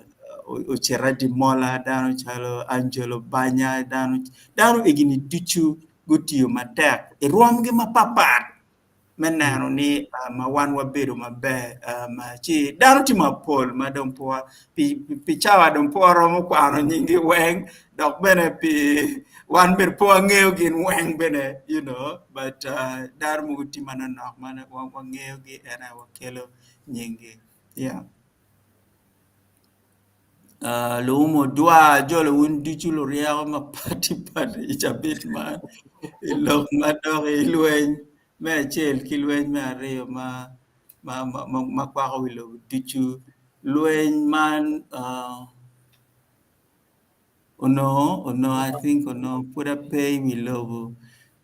Ocira Dimola, dano calo Angelo Banya, dano, dano egini ducu gutiyo matek i rwomgi mapapat me neno ni ma wan wabedo maber um, ci dano tye mapol ma dong pe pi, pi cawa dong pe waromo kwano nyinggi weng dok bene pi wan bene pe wangeyo gin weng bene you know but uh, dano mogo tye manonok ma wangeyogi en aye wakelo nyinggi yeah. Uh, luumo dwa jolo wun ducu luryeko mapatipati i cabit man i lok madok i lweny me acel ki lweny me aryo ma, ma, ma, ma, ma kwako wi lobo ducu. Lweny man uh, onongo onongo I think onongo pud ape i wi lobo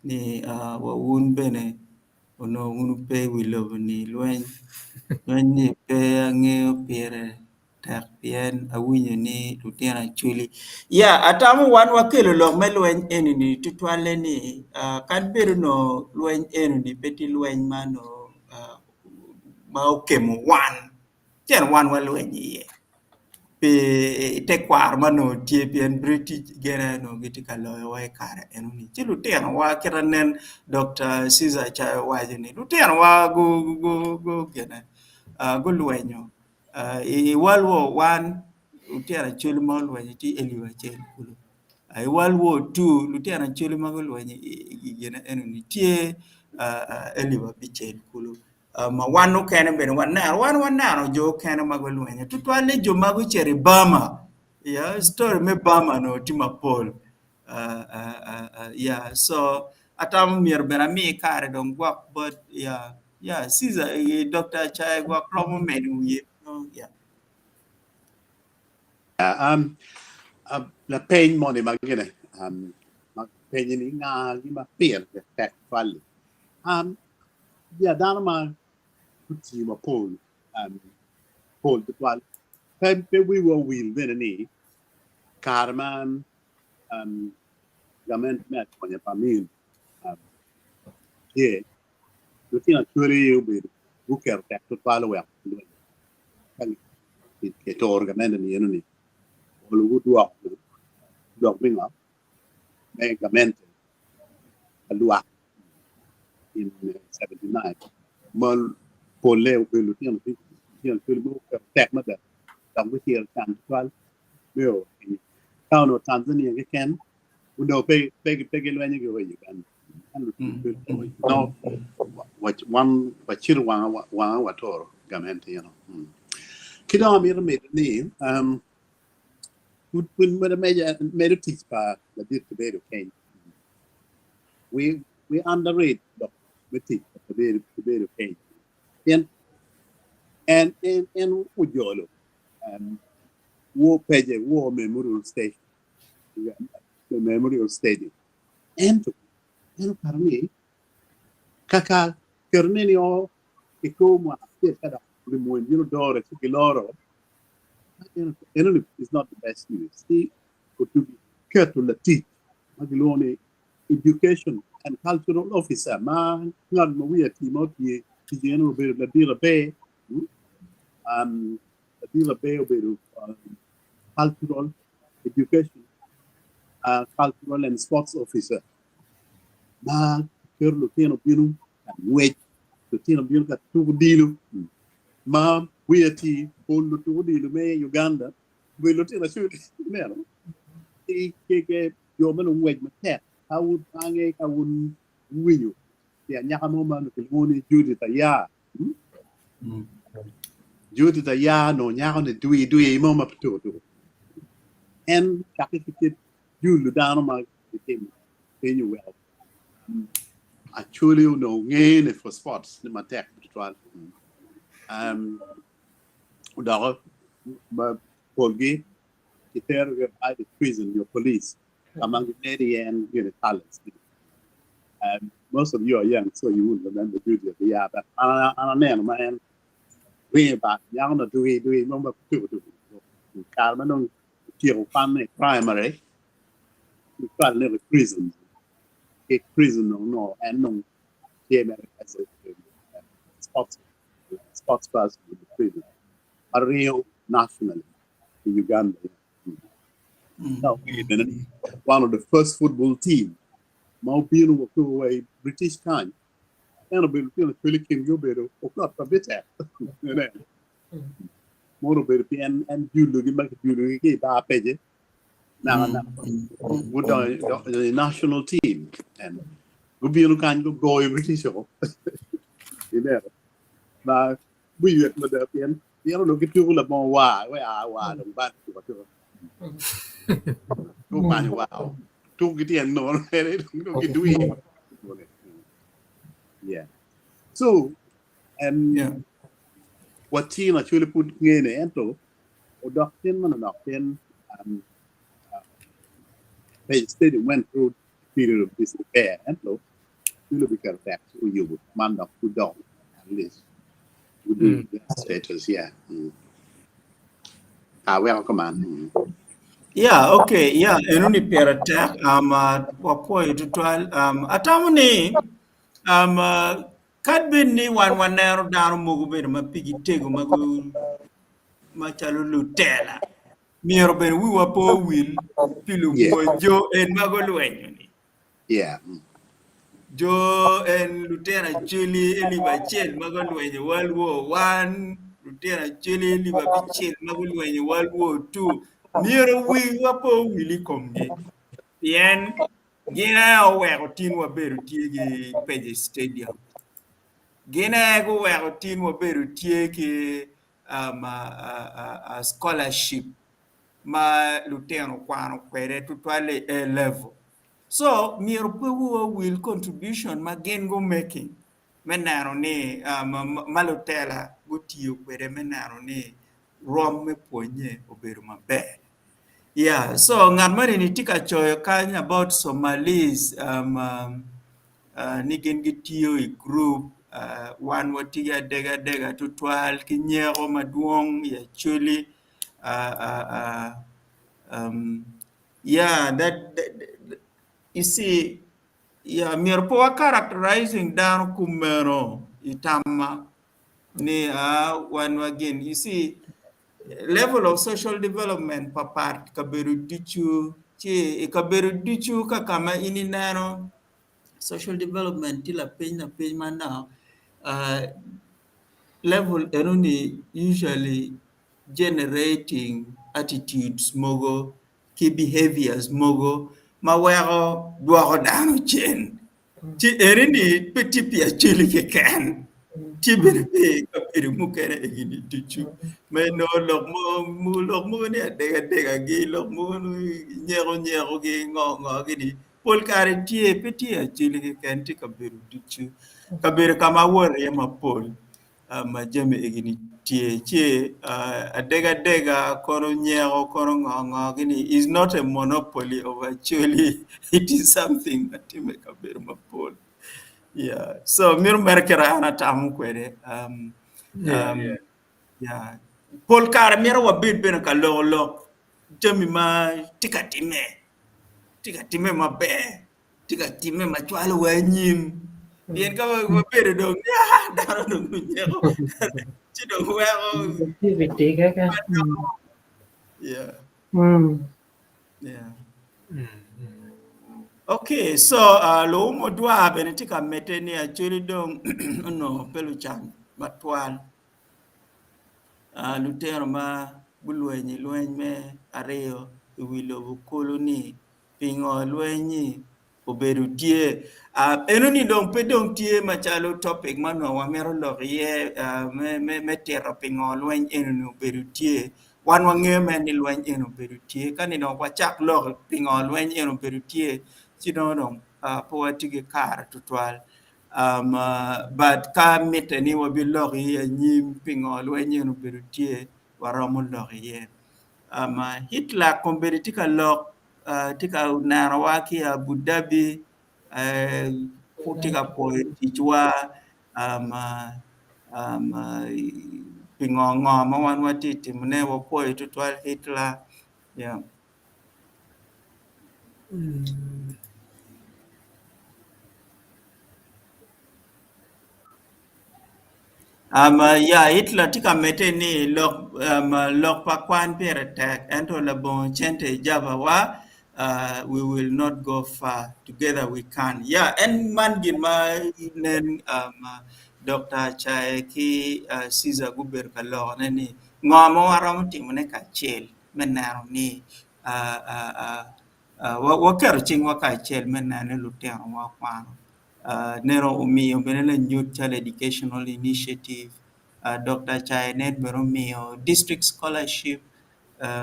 ni uh, wa wun bene. Onongo wun wupe i wi lobo-ni lweny, lweny ni pe angeyo pire tek pien awinyo ni lutino Acholi. Ya, atamo wan wakelo lok me lweny eni-ni tutwalle ni kadi bed onongo lweny eni-ni pe tye lweny ma onongo ma okemo wan ci ento wan walweny iye pi tekwaro ma onongo tye pien British gin aye onongo gitye ka loyowa i kare enoni ci lutinowa kit ma nen Dokta Ceasar ca owaco ni lutinowa gulwenyo i World War One lutino Acholi ma olwenyo tye elip acel kulu i World War Two lutino Acholi ma gulwenyo i gine enoni tye elip abicel kulu. Ma wan mukene bene waneno, wan waneno jo okene ma gulwenyo tutwalle jo ma gucito i Burma, yeah, story me Burma onongo tye mapol yeah, so atamo myero bene ami kare dong gwok bot yeah, yeah, Caesar, Dr. Acaye gwok romo medo wiye yeah. Um, uh, lapeny moni ma gine um, ma penyo ni nga gima pire tek twal-li. Um, ya dano ma gutiyo mapol um, pol tutwal pe pe wiwa owil bene ni kare ma um, gament me akonya pa Amin um, tye lutino Acholi obedo guketo tek tutwal oweko lweny ka kituro gamente ni eno ni olo gudwok dok pingo me gamente pa lwak in 79 ma polle obedo lutino lutino Acholi ma guketo tek mada dok guciro can tutwal me o ka onongo Tanzania keken onongo pe pe pe gilwenyo ki Uganda no wan wacito wanga wanga watoro gamente you know. Ki dong amito medo ni um, pud pud medo tic pa ladit Kibedo Keny. We we underrate lok me tic pa Kibedo Kibedo Keny. Pien en en en ojolo um, War Peje War Memorial Station Memorial Stadium. Ento en oparo ni kaka ketone ni o i kor mwaka acel ka dok limony bino dore ci giloro, enoni is not the best news. Ci otugi keto latic ma gilwongo ni education and cultural officer ma ngat ma wiye atir ma otiyo tic eno obedo ladit aber, ladit aber obedo cultural education cultural and sports officer ma keto lutino bino ka ngwec, lutino bino ka tuko odilo ma wiye atir pol lutuk odilo me Uganda obedo lutino Acholi ineno ki ki jo ma lungwec matek ka wun ange ka wun wuwinyo pi anyaka mo ma onongo kilwongo ni Judith Ayar Judith Ayar onongo nyako ni dwi dwi mo ma pe tuko tuko en cakke ki kit julo dano ma gitimo piny oweko Acholi onongo ngene for sports ni matek tutwal um, odoko ma polgi kiterogi either prison nyo police ka ma gimedo iye en gine talents. Most of you are young so you wouldn't remember Judith yeah, but an aneno ma en ringo ba nyako na dwi dwi mo ma tuko tuko kare ma dong otyeko kwan i primary gicwalo ne i prison ki prison onongo en dong tye mere as a sports sports person in the prison ma ringo nationally i Uganda. Ka ong'eyo bene ni one of the first football team ma obino wa tuko wa i British kany en obedo lutino Acholi kingi obedo Okot pa Bitek. Ineno? Mono obedo pi en en julogi ma kijulogi ki i bar pece naka naka gudonyo i national team and gubino kany gugoyo British o. Ineno? Ma guywek mada pien pien onongo gituko labongo war we a war dong bad tuko atuka. Gukwanyo war tuko gityen nono mere dong gidwi. Yeah. So um, watino Acholi pud ngene ento odok cen manonok pien um, uh, Page Stadium went through a period of disrepair ento Acholi obiketo tek ci guyubo man dok pud dok at least gudu status yeah. Aweko kuman. Yeah, okay. Yeah, eno ni pire tek. Um, wapwoyo tutwal. Um, atamo ni um, kadi bed ni wan waneno dano mogo bene ma pigi tego ma gu macalo lutela, myero bene wiwa pe owil pi lupwony jo en ma gulwenyo ni. Yeah. Jo en lutino Acholi alip acel ma gulwenyo World War One, lutino Acholi alip abicel ma gulwenyo World War Two, myero wiwa pe owil i komgi pien gin aye oweko tin wabedo tye ki Pece Stadium. Gin aye guweko tin wabedo tye ki um, scholarship ma lutino kwano kwede tutwalle i A level. So myero pe wiwa owil contribution ma gin gu making me neno ni ma lutela gutiyo kwede me neno ni rwom me pwonye obedo maber. Yeah, so ngat moni ni tye ka coyo kany about Somalis um, uh, ni gin gitiyo i group uh, wan watye ki adegadega tutwal ki nyeko madwong i Acholi uh, uh, uh, um, yeah, that, that, you see, yeah, myero pe wa characterizing dano kumeno i tamma ni uh, wan wa gin, you see, level of social development papat kabedo ducu ci i kabedo ducu ka ka ma in ineno social development tye lapiny lapiny manok uh, level enoni usually generating attitudes mogo ki behaviors mogo ma weko dwoko dano cen. Ci eni-ni pe tye pi Acholi keken, tye bene pi kabedo mukene egini ducu. Ma inongo lok mo lok mogo ni adegadegagi, lok mogo ni nyeko nyekogi, ngo ngo-gi-ni pol kare tye pe tye Acholi keken tye kabedo ducu. Kabedo ka ma awoto iye mapol ma jami egini tye ci adegadega kono nyeko kono ngo ngo gini is not a monopoly of Acholi it is something ma timme i kabedo mapol yeah so mito mere kit ma an atamo kwede um, um, yeah. Pol kare mito wabed bene ka loko lok jami ma tye ka timme tye ka timme maber tye ka timme ma cwalowa anyim pien ka wabedo dong dano dong onyeko ci dong weko Activity keken. yeah Mm. yeah Okay, so uh, luwum odwar bene tye ka medde ni Acholi dong onongo pe lucan matwal. Uh, lutino ma gulwenyo i lweny me aryo i wi lobo kulu ni Pingo lweny-nyi obedo tye? Eno-ni dong pe dong tye macalo topic ma onongo wamito lok iye me tito pingo lweny eno-ni obedo tye. Wan wangeyo mere ni lweny eno obedo tye. Ka ni dong wacak lok pingo lweny eno obedo tye, ci nongo dong pe watye ki kare tutwal. But ka mitte ni wabilok iye anyim pingo lweny eno obedo tye, waromo lok iye. Hitler kombeddi tye ka lok tye ka nenowa ki i Abu Dhabi tye ka pwoyo ticwa pingo ngo ma wan watye ka timone wapwoyo tutwal Hitler. Yeah. Um, ya Hitler tye ka medde ni lok, um, lok pa kwan pire tek ento labongo cente i jabawa uh, we will not go far together we can ya en man gin ma nen um, Dr. Acaye ki uh, Caesar gubedo ka lokone ni ngo ma waromo timone kacel me neno ni uh, uh, uh, uh, waketo cingwa kacel me neno ni lutinowa okwano Neno omiyo bene lanyut calo Educational Initiative, Dokta Acaye nen bene omiyo District Scholarship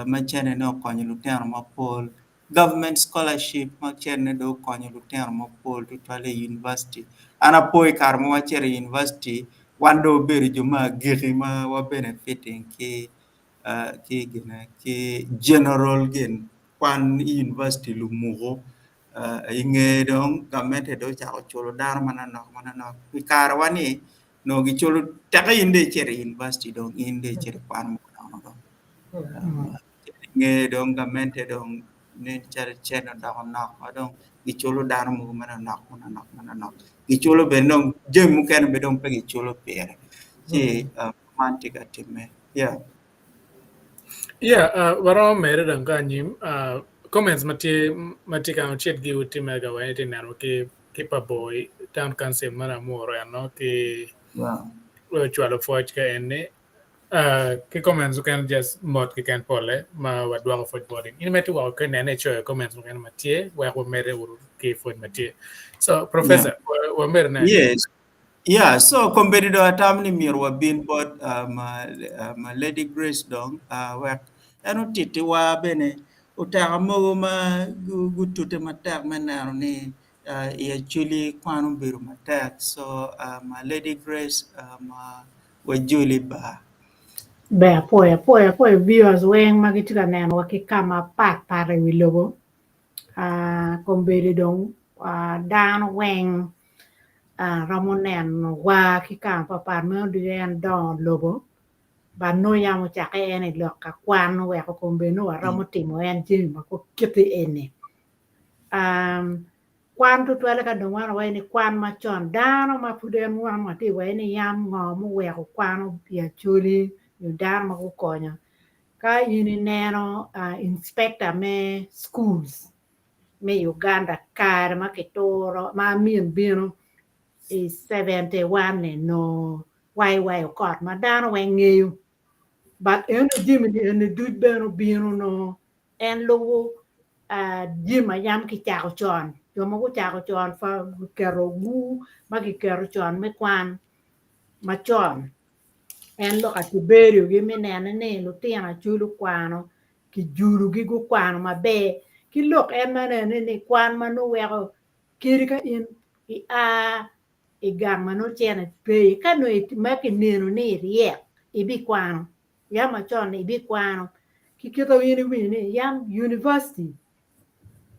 ma cene okonyo lutino mapol, Government Scholarship ma cene dong okonyo lutino mapol tutwalle i univaciti. An apo i kare ma wacito i univaciti, wan dong wabedo jo me agikki ma wa benefiting ki ki general gin kwan i univaciti lumuku. I nge dong gamente dong ocako culo dano manonok manonok. I karewa ni nongo giculo teke in dong icito i university dong in dong icito i kwan muromo dong. I nge dong gamente dong nen calo cente odoko nok ma dong giculo dano mogo manonok manonok manonok. Giculo bene dong jami mukene bene dong pe giculo pire. Ci man tye ka timme. Yeah. Yeah, waromo mere dong ka anyim comments ma tye ma tye ka ocit gi utime ga weng itye neno ki ki pa boy town council ma Lamuru eno ki ocwalo pwoc ka eni ki comments mukene just mot keken pole ma wadwoko pwoc boti. In imito woko ki nene icoyo comments mukene ma tye wek wamede uru ki pwoc ma tye. So professor, wamede ne. Yes. Yeah, so kombeddi dong atamo ni myero wabin bot um, um, Lady Grace dong uh, wek en otittiwa bene oteka mogo ma gutute matek me neno ni uh, i Acholi kwan obedo matek. So um, Lady Grace um, uh, wajoli ba. Ber apwoyo apwoyo apwoyo viewers weng ma gitye ka nenowa ki ka mapat pat i wi lobo. Uh, kombeddi dong uh, dano weng uh, romo nenowa ki ka mapat meno ducu en dongo lobo but nongo yam ocakke en i lok ka kwan oweko kombeddi nongo waromo timo en jami ma kiti eni. Um, kwan tutwalle ka dong wan wawaco ni kwan macon dano ma pud en wan watye iwaco ni yam ngo muweko kwan i Acholi nyo dano ma gukonyo ka in ineno uh, inspector me schools me Uganda kare ma kituro ma Amin bino i 71 ni no YY Okot ma dano weng ngeyo but eno jami ni eni duc bene obino no en lubo uh, jami ma yam kicako con jo ma gucako con fa giketo gu ma giketo con me kwan macon en lok atiberiogi me nene ni lutino Acholi okwano kijulugi gukwano maber ki lok en ma nene ni kwan ma nongo weko kadi ka in ia i gang ma nongo cene pe ka nongo ma kineno ni iryek ibikwano yam macon ibikwano ki kite in iwinyo ni yam university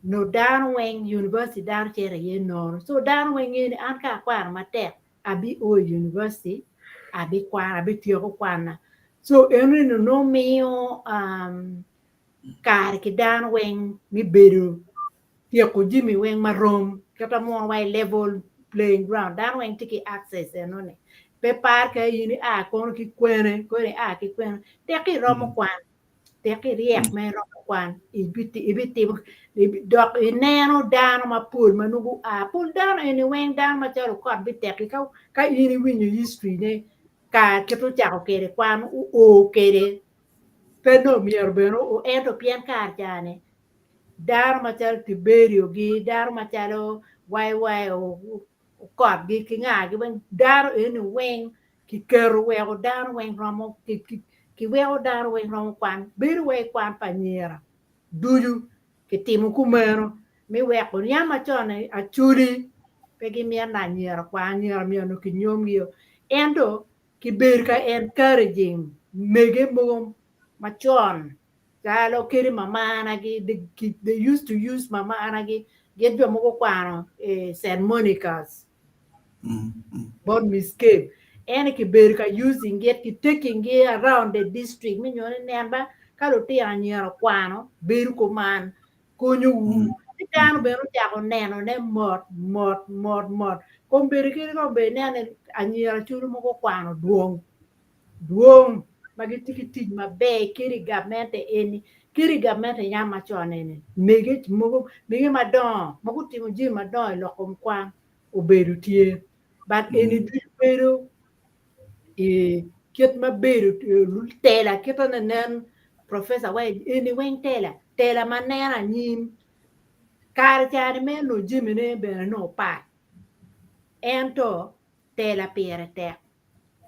no dano weng university dano cito iye nono so dano weng ngeyo ni an ka akwano matek abi o i university abikwano abityeko kwana so enoni nongo miyo um, kare ki dano weng me bedo tyeko jami weng marom kata mono wa i level playing ground dano weng tye ki access enoni pe par ka in ia kono ki kwene kono ia ki kwene tek iromo kwan tek iryek ma iromo kwan ibitimo dok ineno dano mapol ma nongo gua pol dano eni weng dano macalo Okot bitekki ka in iwinyo history ne ka kit ocako kwede kwan oo kwede pe nongo myero bene oo ento pien kare ca-ni dano macalo Tiberio-gi dano macalo YY Okotgi ki ngagi weng dano eni weng kiketo weko dano weng romo kiweko dano weng romo kwan bedo wai kwan pa anyira ducu kitimo kumeno me weko yam macon Acholi pe gimito ni anyira okwan anyira myero onongo kinyomgi ento kibedo ka encouraging mege mogo macon calo kadi mamanagi they used to use mamanagi gin jo mogo okwano i St. Monica's bot Miss Cape ento kibedo ka using it ki taking gi around the district me nyo ni nen ba ka lutino anyira okwano bedo kuman konyowu ci dano bene ocako nenone mot mot mot mot kombeddi kadi kombeddi ineno ni anyira Acholi mogo okwano dwong dwong ma gitye ki tic maber kadi i gamente eni kadi i gamente yam macon eni mege mogo mege madongo ma gutimo jami madongo i lok kom kwan obedo tye but eni ducu bedo i kit ma bedo tela kite ni nen professor waci eni weng tela tela ma neno anyim kare cani me nongo jamine bene nongo pat ento tela pire tek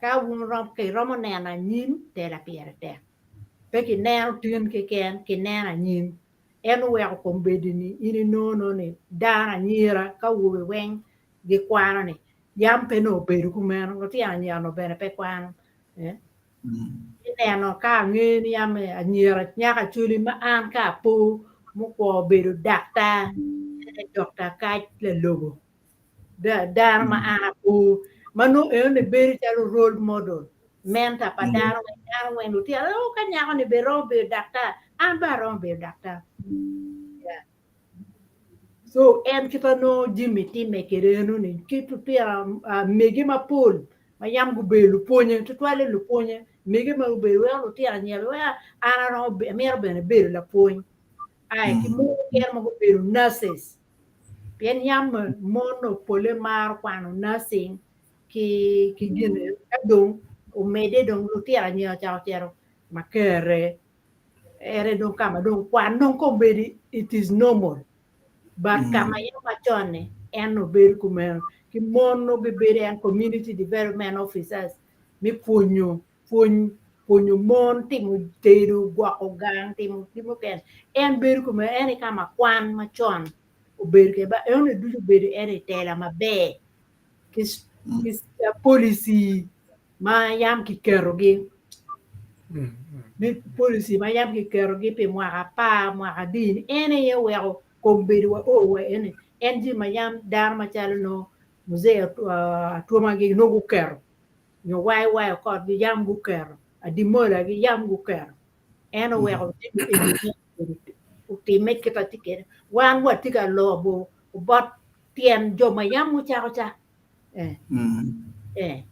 ka wun kiromo neno anyim tela pire tek pe kineno tin keken kineno anyim en oweko kombeddi-ni in inongo ni dano anyira ka awobe weng gikwano ni yam pe nongo obedo kumeno lutino anyira onongo bene pe kwano ineno ka angeyo ni yam anyira nyako Acholi ma an ka apo mukwongo obedo daktar. En aye Dr. Akach Lalobo, dano ma an apo, ma nongo enoni bedo calo role model, mentor pa dano weng, dano weng lutino, oh ka nyako-ni bene romo bedo daktar, an bene aromo bedo daktar. Yeah. So en kit ma nongo jami timme kwede enoni, ki lutino mege mapol ma yam gubedo lupwonye, tutwalle lupwonye, mege ma gubedo weko lutino anyira weko an aromo amito bene bedo lapwony. Ai ki mon mukene ma gubedo nurses pien yam mon pole maro kwano nursing ki ki gin ka dong omedde dong lutino anyira ocako cito Makerere ere dong ka ma dong kwan dong kombeddi it is normal but ka ma yam macon-ni en obedo kumeno ki mon nongo gibedo en community development officers me pwonyo pwony pwonyo mon timo tedo gwoko gang timo gin mukene en bedo kumeno en aye ka ma kwan macon obedo kwede ba enoni ducu obedo en i tela maber ki policy ma yam kiketogi me policy ma yam kiketogi pi mwaka apar mwaka adi en aye oweko kombeddi wa o wa eni en jami ma yam dano macalo nongo Muzee Atwomagi nongo guketo nyo YY Okot-gi yam guketo, Adimolagi yam guketo en oweko jami eni otimme kit atye kwede wan watye ka lobo bot tyen jo ma yam gucako ca En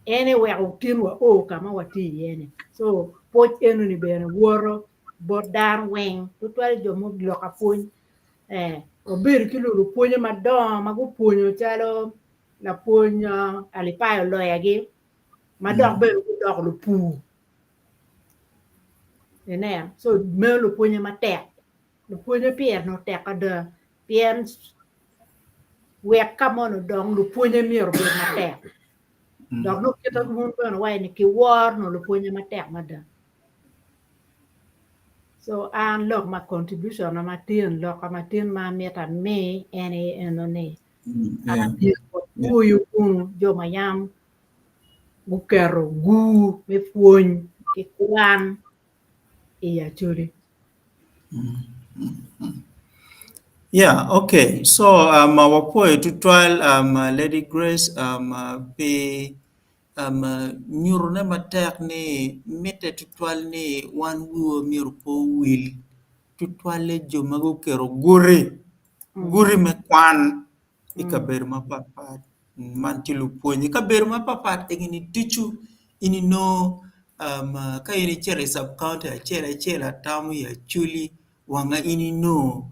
aye oweko tin wao ka ma watye iye-ni. Co pwoc enoni bene woto bot dano weng tutwal jo ma oloka pwony. Wabedo ki lupwonye madongo ma gupwonyo calo lapwony Alipayo Oloyagi ma dok bene gudoko lupur. Ineno? Co meno lupwonye matek. Lupwonye pire onongo tek ada pien wek ka moni odong lupwonye myero obed matek dok nongo kit ma wun bene wuwaco ni kiworo nongo lupwonye matek mada so an lok ma contribution na matin loka matin ma amito ami en aye eno ni an myero wapwoyu kunu jo ma yam guketo gur me pwony ki kwan i Acholi. Yeah, okay. So um, wapwoyo tutwal um, Lady Grace um, pi um, nyutone matek ni mitte tutwal ni wan wiwa myero pe owil tutwalle jo ma guketo guti, guti me kwan i kabedo mapatpat. Man tye lupwonye i kabedo mapatpat egini ducu in inongo ka in icito i cab kaunti acel acel atamo i Acholi wanga in inongo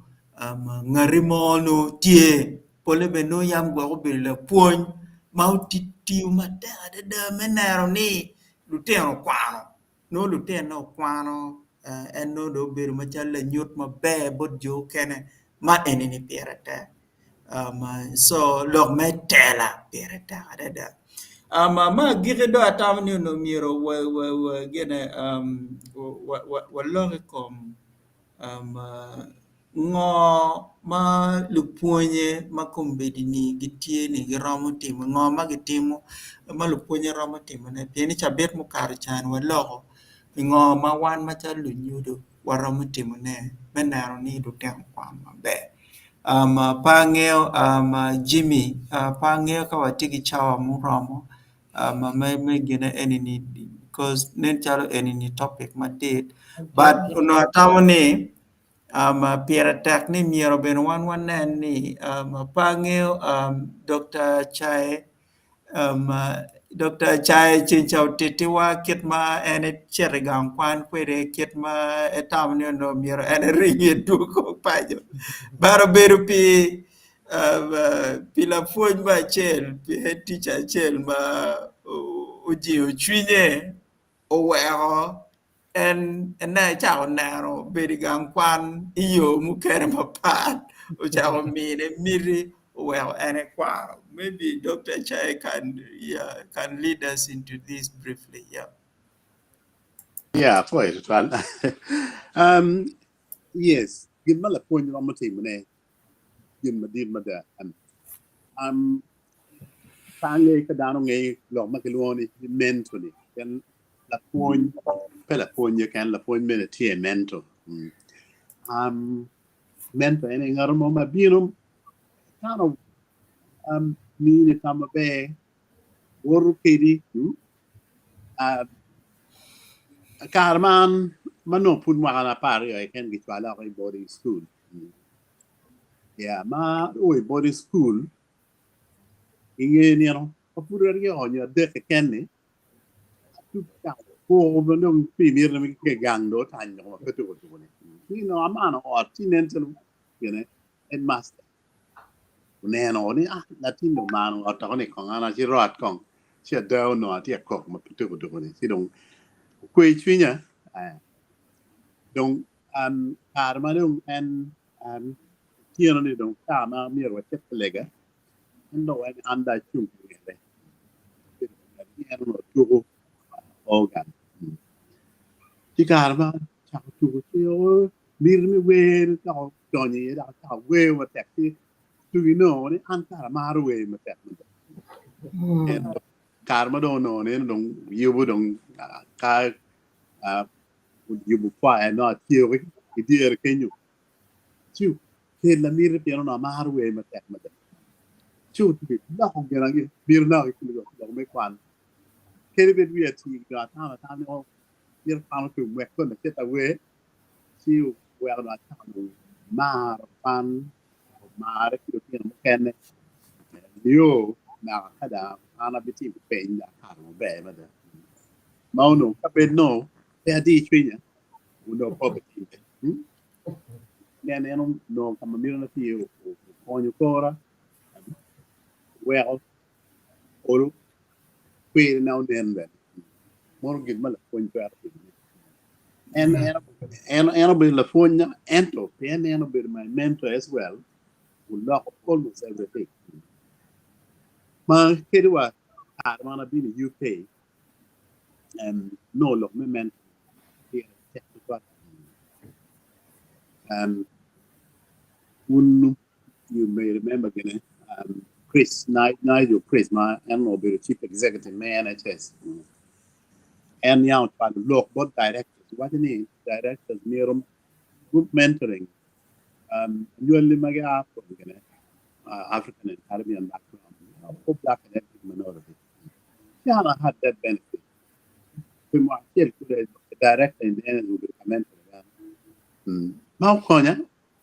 ngati mo nongo tye pole bene nongo yam gwok obedo lapwony ma otiyo matek adada me neno ni lutino okwano nongo lutine okwano en nongo dong obedo macalo lanyut maber bot jo mukene ma enini pire tek. Co lok me tela pire tek adada. Me agikki dong atamo ni onongo myero walok i kom ngo ma lupwonye ma kombeddi-ni gitye ni giromo timo ngo ma gitimo ma lupwonye romo timone pien i cabit mukato ca waloko ngo ma wan macalo lunyodo waromo timone me neno ni lutino kwan maber. Pe angeyo Jimmy pe angeyo ka watye ki cawa muromo me gine eni because nen calo eni topic madit but onongo atamo ni pire tek ni myero bene wan wanen ni pe angeyo Dr. Chae Dr. Acaye ceng ca otitiwa kit ma en ecito i gang kwan kwede kit ma etamo ni onongo myero en ering edwogo paco but obedo pi pi lapwony mo acel pi head teacher acel ma ojingo cwinye oweko en ecako neno bedo i gang kwan i yo mukene mapat ocako mine miti oweko en ekwano maybe Dr. Acaye can, yeah, can lead us into this briefly yeah. Yeah, apwoyo tutwal. Yes, gin ma lapwony romo timone gin madit mada. Um, pe angeyo ka dano ngeyo lok ma kilwongo ni mentor ni. Pien lapwony pe lapwony keken, lapwony bene tye mentor. Mentor en aye ngat mo ma bino Dano um, mini tam maber, woto kedi, kare man ma nongo pud mwaka 20 keken gicwala oko i boarding school. Yeah, ma o i boarding school i nge nino ma pud 2 nyo 3 keken-ni, Koko ma dong pi miti ni ki gang dong otanyo ma pe tuko tuko ni. Ci nongo amano ot ci nen calo gine headmaster oneno ni ah latin dong omano ot dok ni kong an acirot kong ci ada onongo atye ka kok ma pe tuko tuko ni ci dong okwe cwinya dong kare ma dong en otyeno ni dong ca ma myero wacit ka lega en dong owaco ni an dong acung ka ngete en onongo tuko organ ci kare ma ocako tuko ci miti me wer dok odonyo iye dok ocako wer matek ci tuko inongo ni an kara amaro wer matek mada kare ma dong onongo ni en dong yubo dong ka yubo choir nongo atye i dyere kenyo ci okella miti pien onongo amaro wer matek mada ci oloko gin miti na lok me kwan kadi bed wiya tii dong atamo atama ni myero kwan otum wek koni acit awer ci oweko dong acako dong maro kwan omare ki lutino mukene nio naka ka dong an abitimo peny dong akato maber mada ma onongo ka bed nongo pe adi cwinya onongo pe obitimme. Pien en onongo ka ma mitine tye okonyo kora oweko olo kwerina onen bene mono gin ma lapwony twero timone. En en en obedo lapwony ento pien en obedo my mentor as well oloko almost everything ma kadi wa kare ma an abino i UK nongo lok me mentor pire tek tutwal. Wun you may remember gine Chris Nigel Chris ma en onongo obedo chief executive me NHS en yam ocwalo lok bot directors waco ni directors myero group mentoring anywali ma gia from gine African and Caribbean background or black and ethnic minority. Ci an I had that benefit. Pi mwaka acel kulu director in the NHS obedo ka mentor an. Ma okonya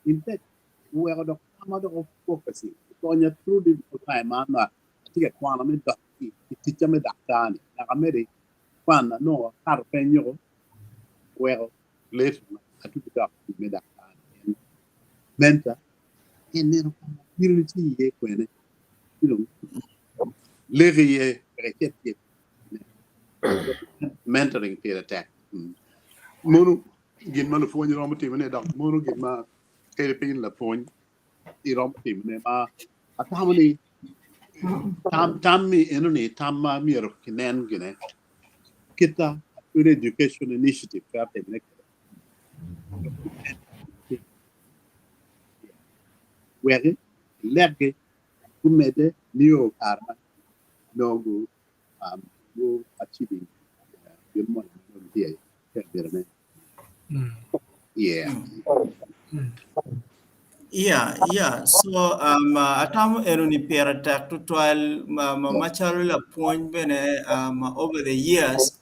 in fact oweko dok tamma dok o focusing okonya through difficult time ma an atye ka kwano me dok i ticca me daktar ni naka medi kwan anongo akato peny nyoko oweko later atuco dok i tic me daktar ni mentor en neno ka ma bino tye iye kwene ci dong leki iye wek icit tyek mentoring pire tek. Mono gin ma lupwony romo timone dok mono gin ma kadi piny lapwony iromo timone ma atamo ni tam tam-mi enoni tam ma myero kinen gine kita Acholi Education Initiative twero timone kwede wek ilekgi gumedde nio kare ma nongo gu achieving gin moni ma nongo gitye ka mitone. Yeah. Yeah, yeah. So um, atamo eno ni pire tek tutwal ma, ma, macalo lapwony bene um, over the years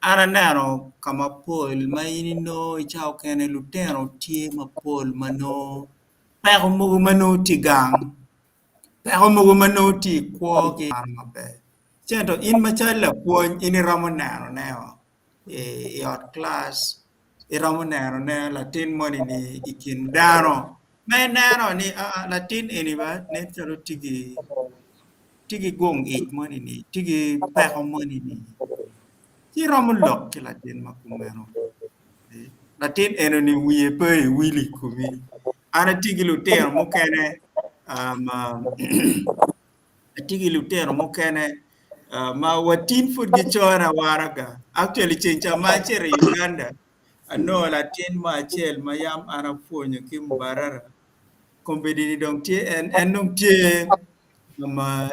an aneno ka mapol ma in inongo i cawa okene lutino tye mapol ma nongo peko mogo ma nongo tye gang, peko mogo ma nongo tye i kwo ki maber. Ci ento in macalo lapwony in iromo neno ne o i ot kilac iromo neno ne latin moni ni i kin dano ma ineno ni aa latin eni ba nen calo tye ki gung ic moni ni tye ki peko moni ni ci iromo lok ki latin ma kumeno latin eno ni wiye pe iwil i komi an atye ki lutino mukene atye ki lutino mukene ma watin pud gicona waraga actually ceng ca ma acito i Uganda anongo latin mo acel ma yam an apwonyo ki Mbarara kombeddi ni dong tye en en dong tye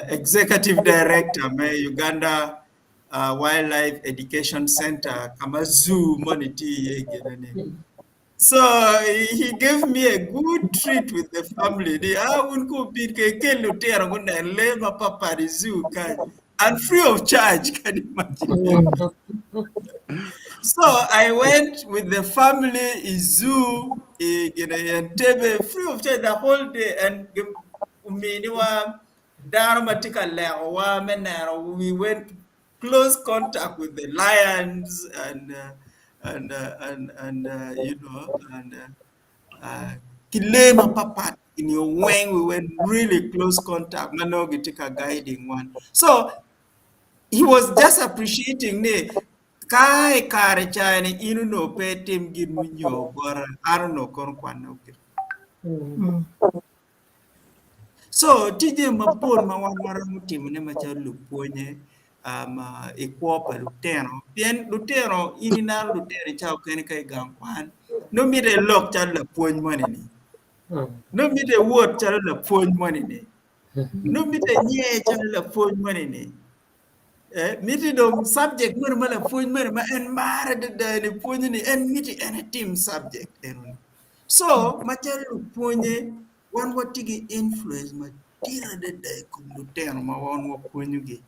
executive director me Uganda Wildlife Education Center ka ma zoo moni tye iye i gine ni. So he gave me a good treat with the family. Ni ah wun ku obin ke kel lutino gunen lee mapapat i zoo kany and free of charge. Can you imagine? So I went with the family i zoo i gine i Entebbe free of charge the whole day and ominiwa dano ma tye ka lekowa me neno we went close contact with the lions and uh, and uh, and and uh, you know and uh, uh, ki lee mapapat in your weng we went really close contact ma nongo gitye ka guiding wan so he was just appreciating ni ka i kare ca ni in onongo pe itim gin munyo bota an onongo kono kwanne ogik So tye jami mapol ma wan waromo timone macalo lupwonye um, i kwo pa lutino pien lutino in ineno lutino i cawa okene ka i gang kwan nongo mitte ilok calo lapwony moni-ni nongo mitte iwot calo lapwony moni-ni nongo mitte inyer calo lapwony moni-ni eh, miti dong subject moni ma lapwony moni ma en maro adada ni pwonyo ni en miti en etim subject enoni so macalo lupwonye Wan watye ki influence madit adada i kom lutino ma wan wapwonyogi.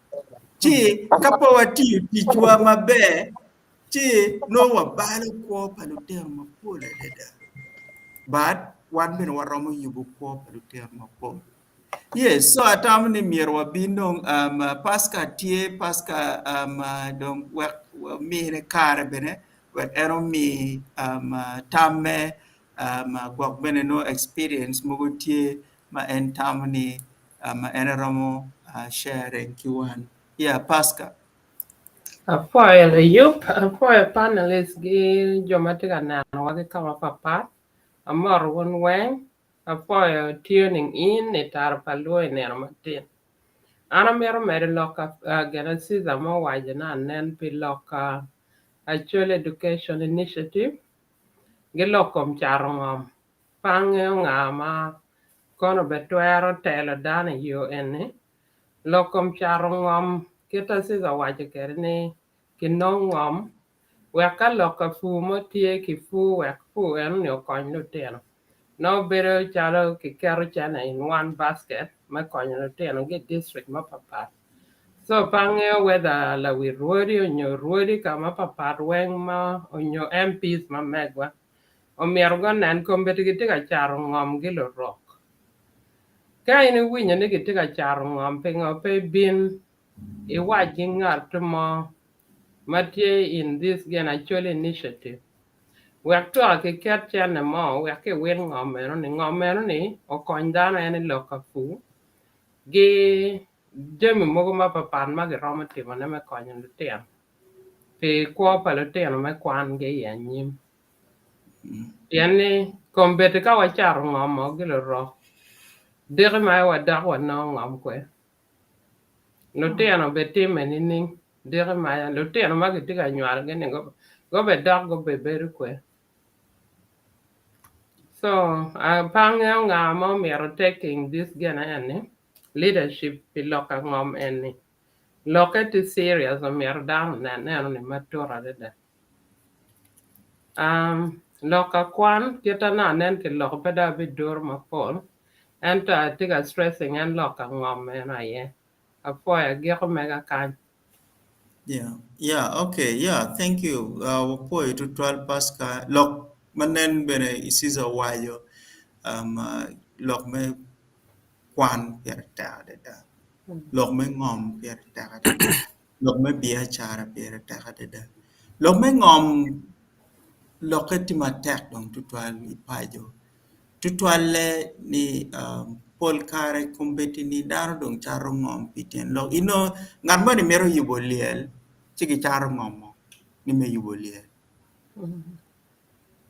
Ci ka pe watiyo ticwa maber, ci nongo wabalo kwo pa lutino mapol adada. But wan bene waromo yubo kwo pa lutino mapol. Yes, so atamo ni myero wabin dong um, Pasca tye, Pasca um, dong wek wamine kare bene wek en omi um, tamme um, gwok bene nongo experience mogo tye ma en tamo ni um, en eromo uh, sharing ki wan. Yeah, Pasca. Apwoyo Layub, apwoyo panelists gi jo ma tye ka nenowa ki ka mapapat. Amoto wun weng, apwoyo tuning in i taro pa luo i nino matin. An amito medo lok uh, gin Caesar ma owaco na anen pi lok uh, Acholi Education Initiative gilok kom cato ngom. Pe angeyo nga ma kono bene twero telo dano i yo eni. Lok kom cato ngom kit ma Caesar owaco kwede ni kinong ngom wek ka lok ka pur mo tye kipur wek pur enoni okony lutino. Nongo bedo calo kiketo cene in one basket me konyo lutino ki i district mapapat. So pe angeyo whether lawi rwodi onyo rwodi ka mapapat weng ma onyo MPs ma megwa omyero gunen kombeddi gitye ka cato ngom gi lurok. Ka in iwinyo ni gitye ka cato ngom pingo pe ibin iwac ki ngat mo ma tye in this gin Acholi initiative wek twaka kiket cene mo wek kiwil ngom eno-ni ngom eno-ni okony dano en i lok ka pur gi jami mogo mapapat ma giromo timone me konyo lutino pi kwo pa lutino me kwangi i anyim. Pien ni kombeddi ka wacato ngom-mo ki lurok, diki ma wadok wanongo ngom kwe. Lutino bitimme nining diki ma lutino ma kitye ka nywalogi-ni gubedok gubibedo kwe? So pe angeyo nga ma omyero taking this gin eni leadership pi lok ka ngom eni lokke tye serious omyero dano onen enoni matut adada. Um, lok ka kwan kita na anen kiloko pe dong abiduro mapol ento atye ka stressing en lok ka ngom eno aye apwoyo agiko mega kany. Yeah, yeah, okay, yeah, thank you. Uh, wapwoyo tutwal Pasca. Lok ma nen bene i Caesar owaco um, uh, lok me kwan pire tek adada. Lok me ngom pire tek adada. Lok me biacara pire tek adada. Lok me ngom lokke tye matek dong tutwal i paco. Tutwalle ni um, pol kare kombeddi ni dano dong cato ngom pi tyen lok. Inongo ngat moni mito yubo lyel ci gicato ngom-mo ni me yubo lyel.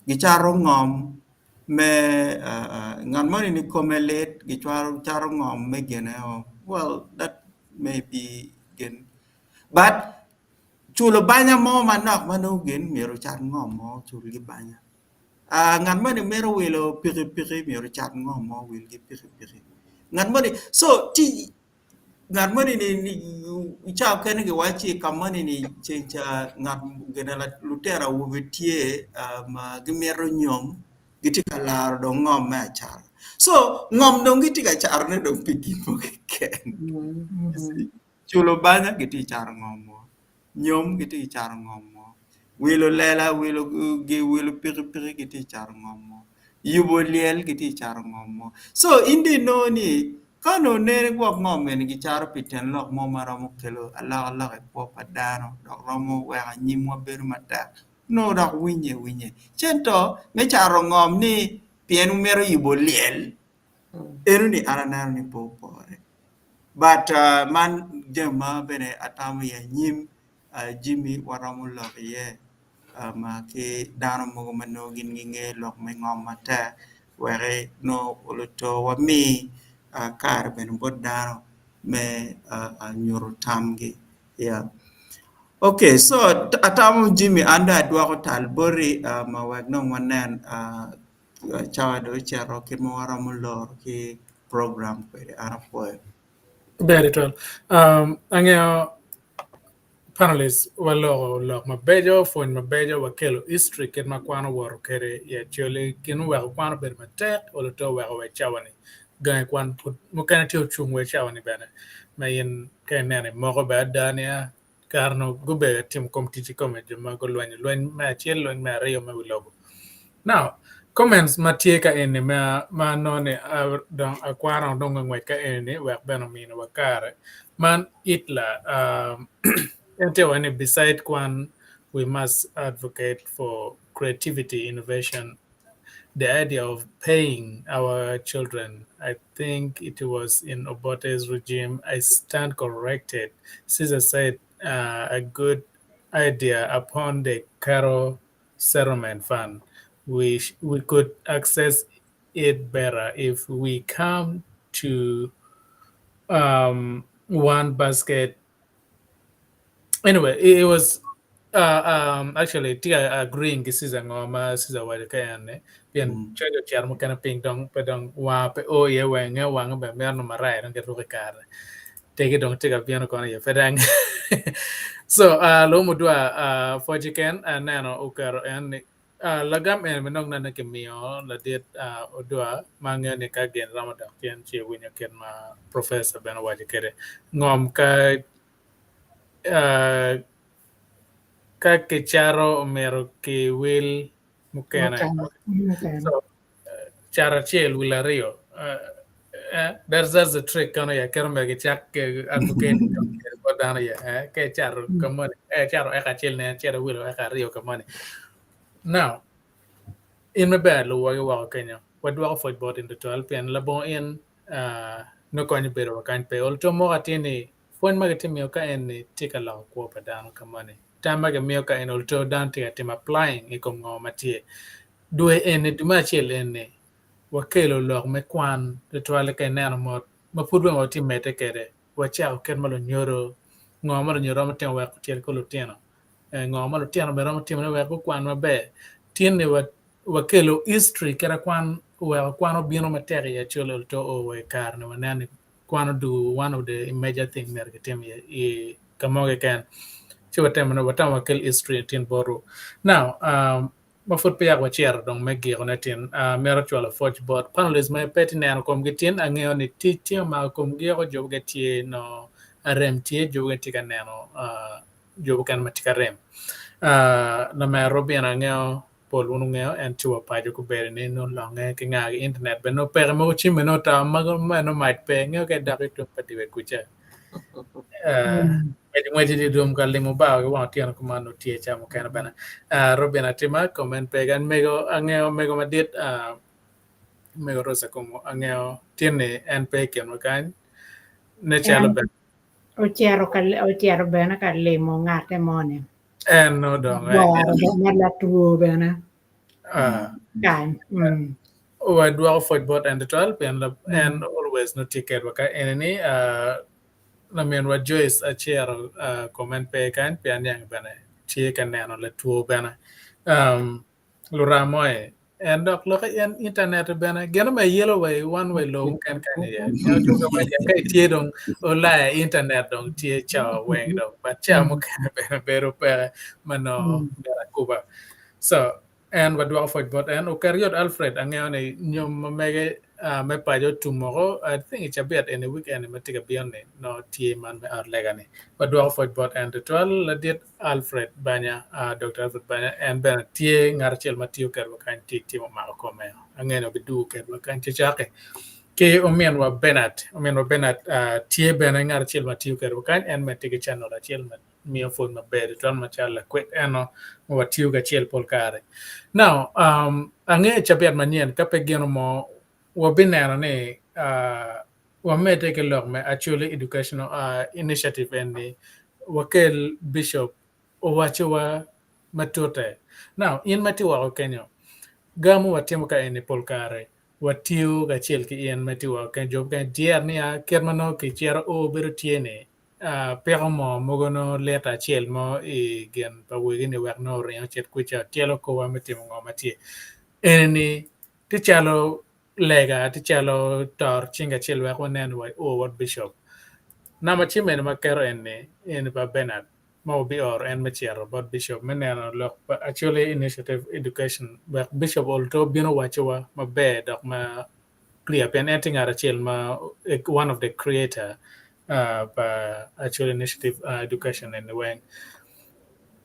Gicato ngom me uh, uh, ngat moni ni kome lit gicwalo cato ngom me gine o. Well, that may be gin. But culo banya mo manok ma nongo gin myero ocat ngom mo ocul ki banya. Uh, ngat moni mito wilo pikipiki myero ocat ngom mo owil ki pikipiki. Ngat moni so ti. Ngat moni ni ni ca okene giwacci ka moni ni ceng ca ngat gine lutino awobe tye ma gimito nyom gitye ka laro dong ngom me acata. So ngom dong gitye ka catone dong pi gin mo keken. Culo banya gitye ka cato ngom mo, nyom gitye ka cato ngom mo, wilo lela wilo wilo pikipiki gitye ka cato ngom mo, yubo lyel gitye ka cato ngom mo. So in dong inongo ni ka onongo nene gwok ngom eni gicato pi tyen lok mo ma romo kelo alokaloka i kwo pa dano dok romo weko anyimwa bedo matek nongo dok winye winye. Ento me cato ngom ni pien wumito yubo lyel eno-ni an aneno ni pe opore. But man jami ma bene atamo i anyim jami waromo lok iye ki dano mogo ma nongo gin gingeyo lok me ngom matek wek nongo oluto wami kare bene bot dano me nyuto tamgi. Ok so atamo jami an dong adwoko tal boti wek dong wanen cawa dong ocito kit ma waromo loro ki program kwede an apwoyo. Ber tutwal. Um, angeyo panelists waloko lok mabeco, pwony mabeco, wakelo history kit ma kwan owoto kwede i Acholi, gin oweko kwan obedo matek, oluto oweko wa i cawa-ni. Gangi kwan pud mukene tye ocung wa i cawa-ni bene ma in ka ineno imoko bene ada ni a Kare-nu gubedo ka timo kom tic i kome jo ma gulwenyo lweny me acel, lweny me aryo me wi lobo. Now, comments ma tye ka eni ma anongo ni dong akwano dong angwec ka eni wek bene ominiwa kare. Man Hitler, en tye waco ni beside kwan we must advocate for creativity, innovation, the idea of paying our children. I think it was in Obote's regime. I stand corrected. Caesar said uh, a good idea upon the Caro Settlement Fund. We, we could access it better if we come to um, one basket Anyway, it was uh, um, actually tye ka agreeing ki Caesar ngo ma Caesar owaco ka en ni pien coc ocito mukene piny dong pe dong wanga pe o iye weng nge wange bene mito nongo maraya dong kiruko i kare tegi dong tye ka bino kono iye pe dang so uh, lubo mudwa uh, pwoc keken aneno oketo en ni uh, lagam eni bene dong nene kimiyo ladit uh, Odwa ma angeyo ni ka gin romo dok cen ci winyo kit ma professor bene owaco kwede ngom ka Ka kicato omyero kiwil mukene. So, cat acel wil aryo. That's, that's the trick kono ya keto myero kicak advocate bot dano ya. Ka icato ka moni, icato eka acel ne cito iwilo eka aryo ka moni. Now, in maber luwogi woko kenyo. Wadwoko pwoc bot in tutwal pien labongo in nongo konyo bedo wa kany pe. Ol to moko atir ni Pwony ma gitye miyo ka eni tye ka loko kwo pa dano ka moni. Tam ma gimiyo ka eni oluto dano tye ka timo applying i kom ngo ma tye. Dwe eni, dwe me acel eni, wakelo lok me kwan tutwalle ka ineno mot ma pud bene watye medde kwede. Wacako kit ma lunyodo, ngo ma lunyodo romo timo wek otyel ki lutino, ngo ma lutino bene romo timone wek gukwan maber. Tin ni wakelo history kit kwan oweko kwan obino matek i Acholi oluto o wa i kare ni waneno ni Kwan odugu one of the major thing myero kitim i ka mo keken. Ci watemo ni watamo wakel history tin botwu. Now, um, ma pud peya wacito dong me gikone tin, uh, mito cwalo pwoc bot panelists ma pe tye neno komgi tin. Angeyo ni tic tye omako komgi oko, jo mukene tye no arem tye, jo mukene tye ka neno uh, jo mukene ma tye ka rem. Uh, lamera Robin angeyo Pol wun wungeyo en ci wa paco gubedo ni nongo longe ki nga ki internet bene nongo peke mogo cimme nongo to mogo ma nongo mac pe ngeyo ka idok i tung pa diwe kuca ngwec ngwec i dye ka limo bar ki wang otyeno kuman nongo tye ca mukene bene Robin Atima comment pe kany mego angeyo mego madit mego Rosa Komo angeyo tin ni en pe i kinwa kany ne calo bene Ocito bene ka limo ngate moni. En odong Ma latwo bene. Kany. Wadwoko pwoc bot en tutwal pien en always nongo tye kedwa ka eni ni laminwa Joyce Acero kome pe kany pien aniang bene tye ka neno latwo bene. Luramo. En dok lokke en internet bene gin me yelo wa i wan wa i lobo mukene kany iye. Ka itye dong olaya internet dong tye cawa weng dong but cawa mukene bene bedo peke ma nongo myero akuba. So en wadwoko pwoc bot en. Oket yot Alfred angeyo ni nyom ma mege me paco otum woko I think i cabit eni weekend ni ma tye ka bino ni nongo tye man me ot lega ni. Wadwoko pwoc bot en tutwal ladit Alfred Banya, Dokta Alfred Banya en bene tye ngat acel ma tiyo kedwa kany tic tye omako kome. Angeyo ni obidugo kedwa kany cacake. Ki ominwa Bernard, ominwa Bernard tye bene ngat acel ma tiyo kedwa kany en bene tye ki channel acel ma miyo pwony maber tutwal macalo lakwed eno ma watiyo kacel pol kare. Now, um, angeyo cabit manyen ka pe gino mo wabineno ni uh, wamedde ki lok me Acholi Educational uh, Initiative eni wakel Bishop owacowa matute. Now, in ma tye woko kenyo, gamo watimo ka eni pol kare watiyo kacel ki in ma tye woko kenyo, jo mukene dyer niya kit ma nongo kicito o bedo tye ni piko moo mogo nongo lita acel mo i gin pa wegi ni wek nongo oringo ocit kwica tyelo kowa me timo ngo ma tye. Eni ni tye calo lega tye calo tor cing acel wek wanen wa o bot bishop. Namba cim eni ma keto eni eni pa Bernard ma wabioro en me cito bot bishop me neno lok pa Acholi Initiative Education wek bishop oluto bino wacowa maber dok ma clear pien en tye ngat acel ma one of the creator pa Acholi Initiative Education eni weng.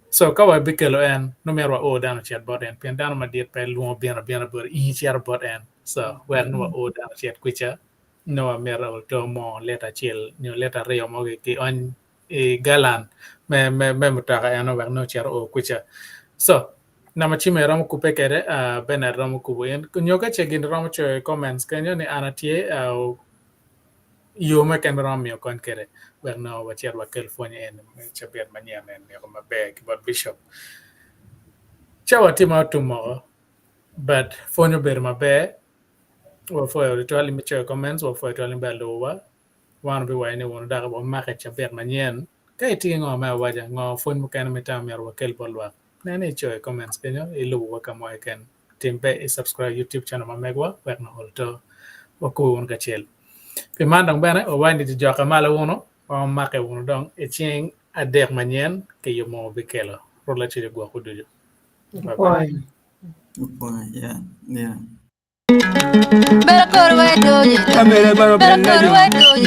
So ka wabikelo en nongo myero waor dano ocit bot en pien dano madit pe lwongo bino abina boti in icito bot en. So wek nongo waor dano ocit kwica nongo wamito oto mo lita acel nyo lita aryo mo kiony i galan me me me mutoka eno wek nongo ocito o kwica. So namba cim iromo kubbe kwede Bernard romo kubo in nyo ka ce gin romo coyo i comments kenyo ni an atye yo mo keken ma romo miyo kony kwede wek nongo wacit wakel pwony eni me cabit manyen eni maber ki bot bishop. Cawa tye ma otum woko but pwony obedo maber wapwoyo tutwal me coyo comments wapwoyo tutwal me lubowa wan obiwaco ni wun dok wamake cabit manyen ka itye ki ngo me awaca ngo pwony mukene ma itamo myero wakel bot lwak nen ni icoyo i comments kenyo ilubo wa ka mo keken tim pe i subscribe youtube channel ma megwa wek nongo to wakubo wun kacel. Pi man dong bene wawaco ni jojoka malo wunu wamake wunu dong i ceng adek manyen ki yub mo wabikelo. Rwot Lacwec ogwokwu ducu. Bye bye. Good Yeah, yeah.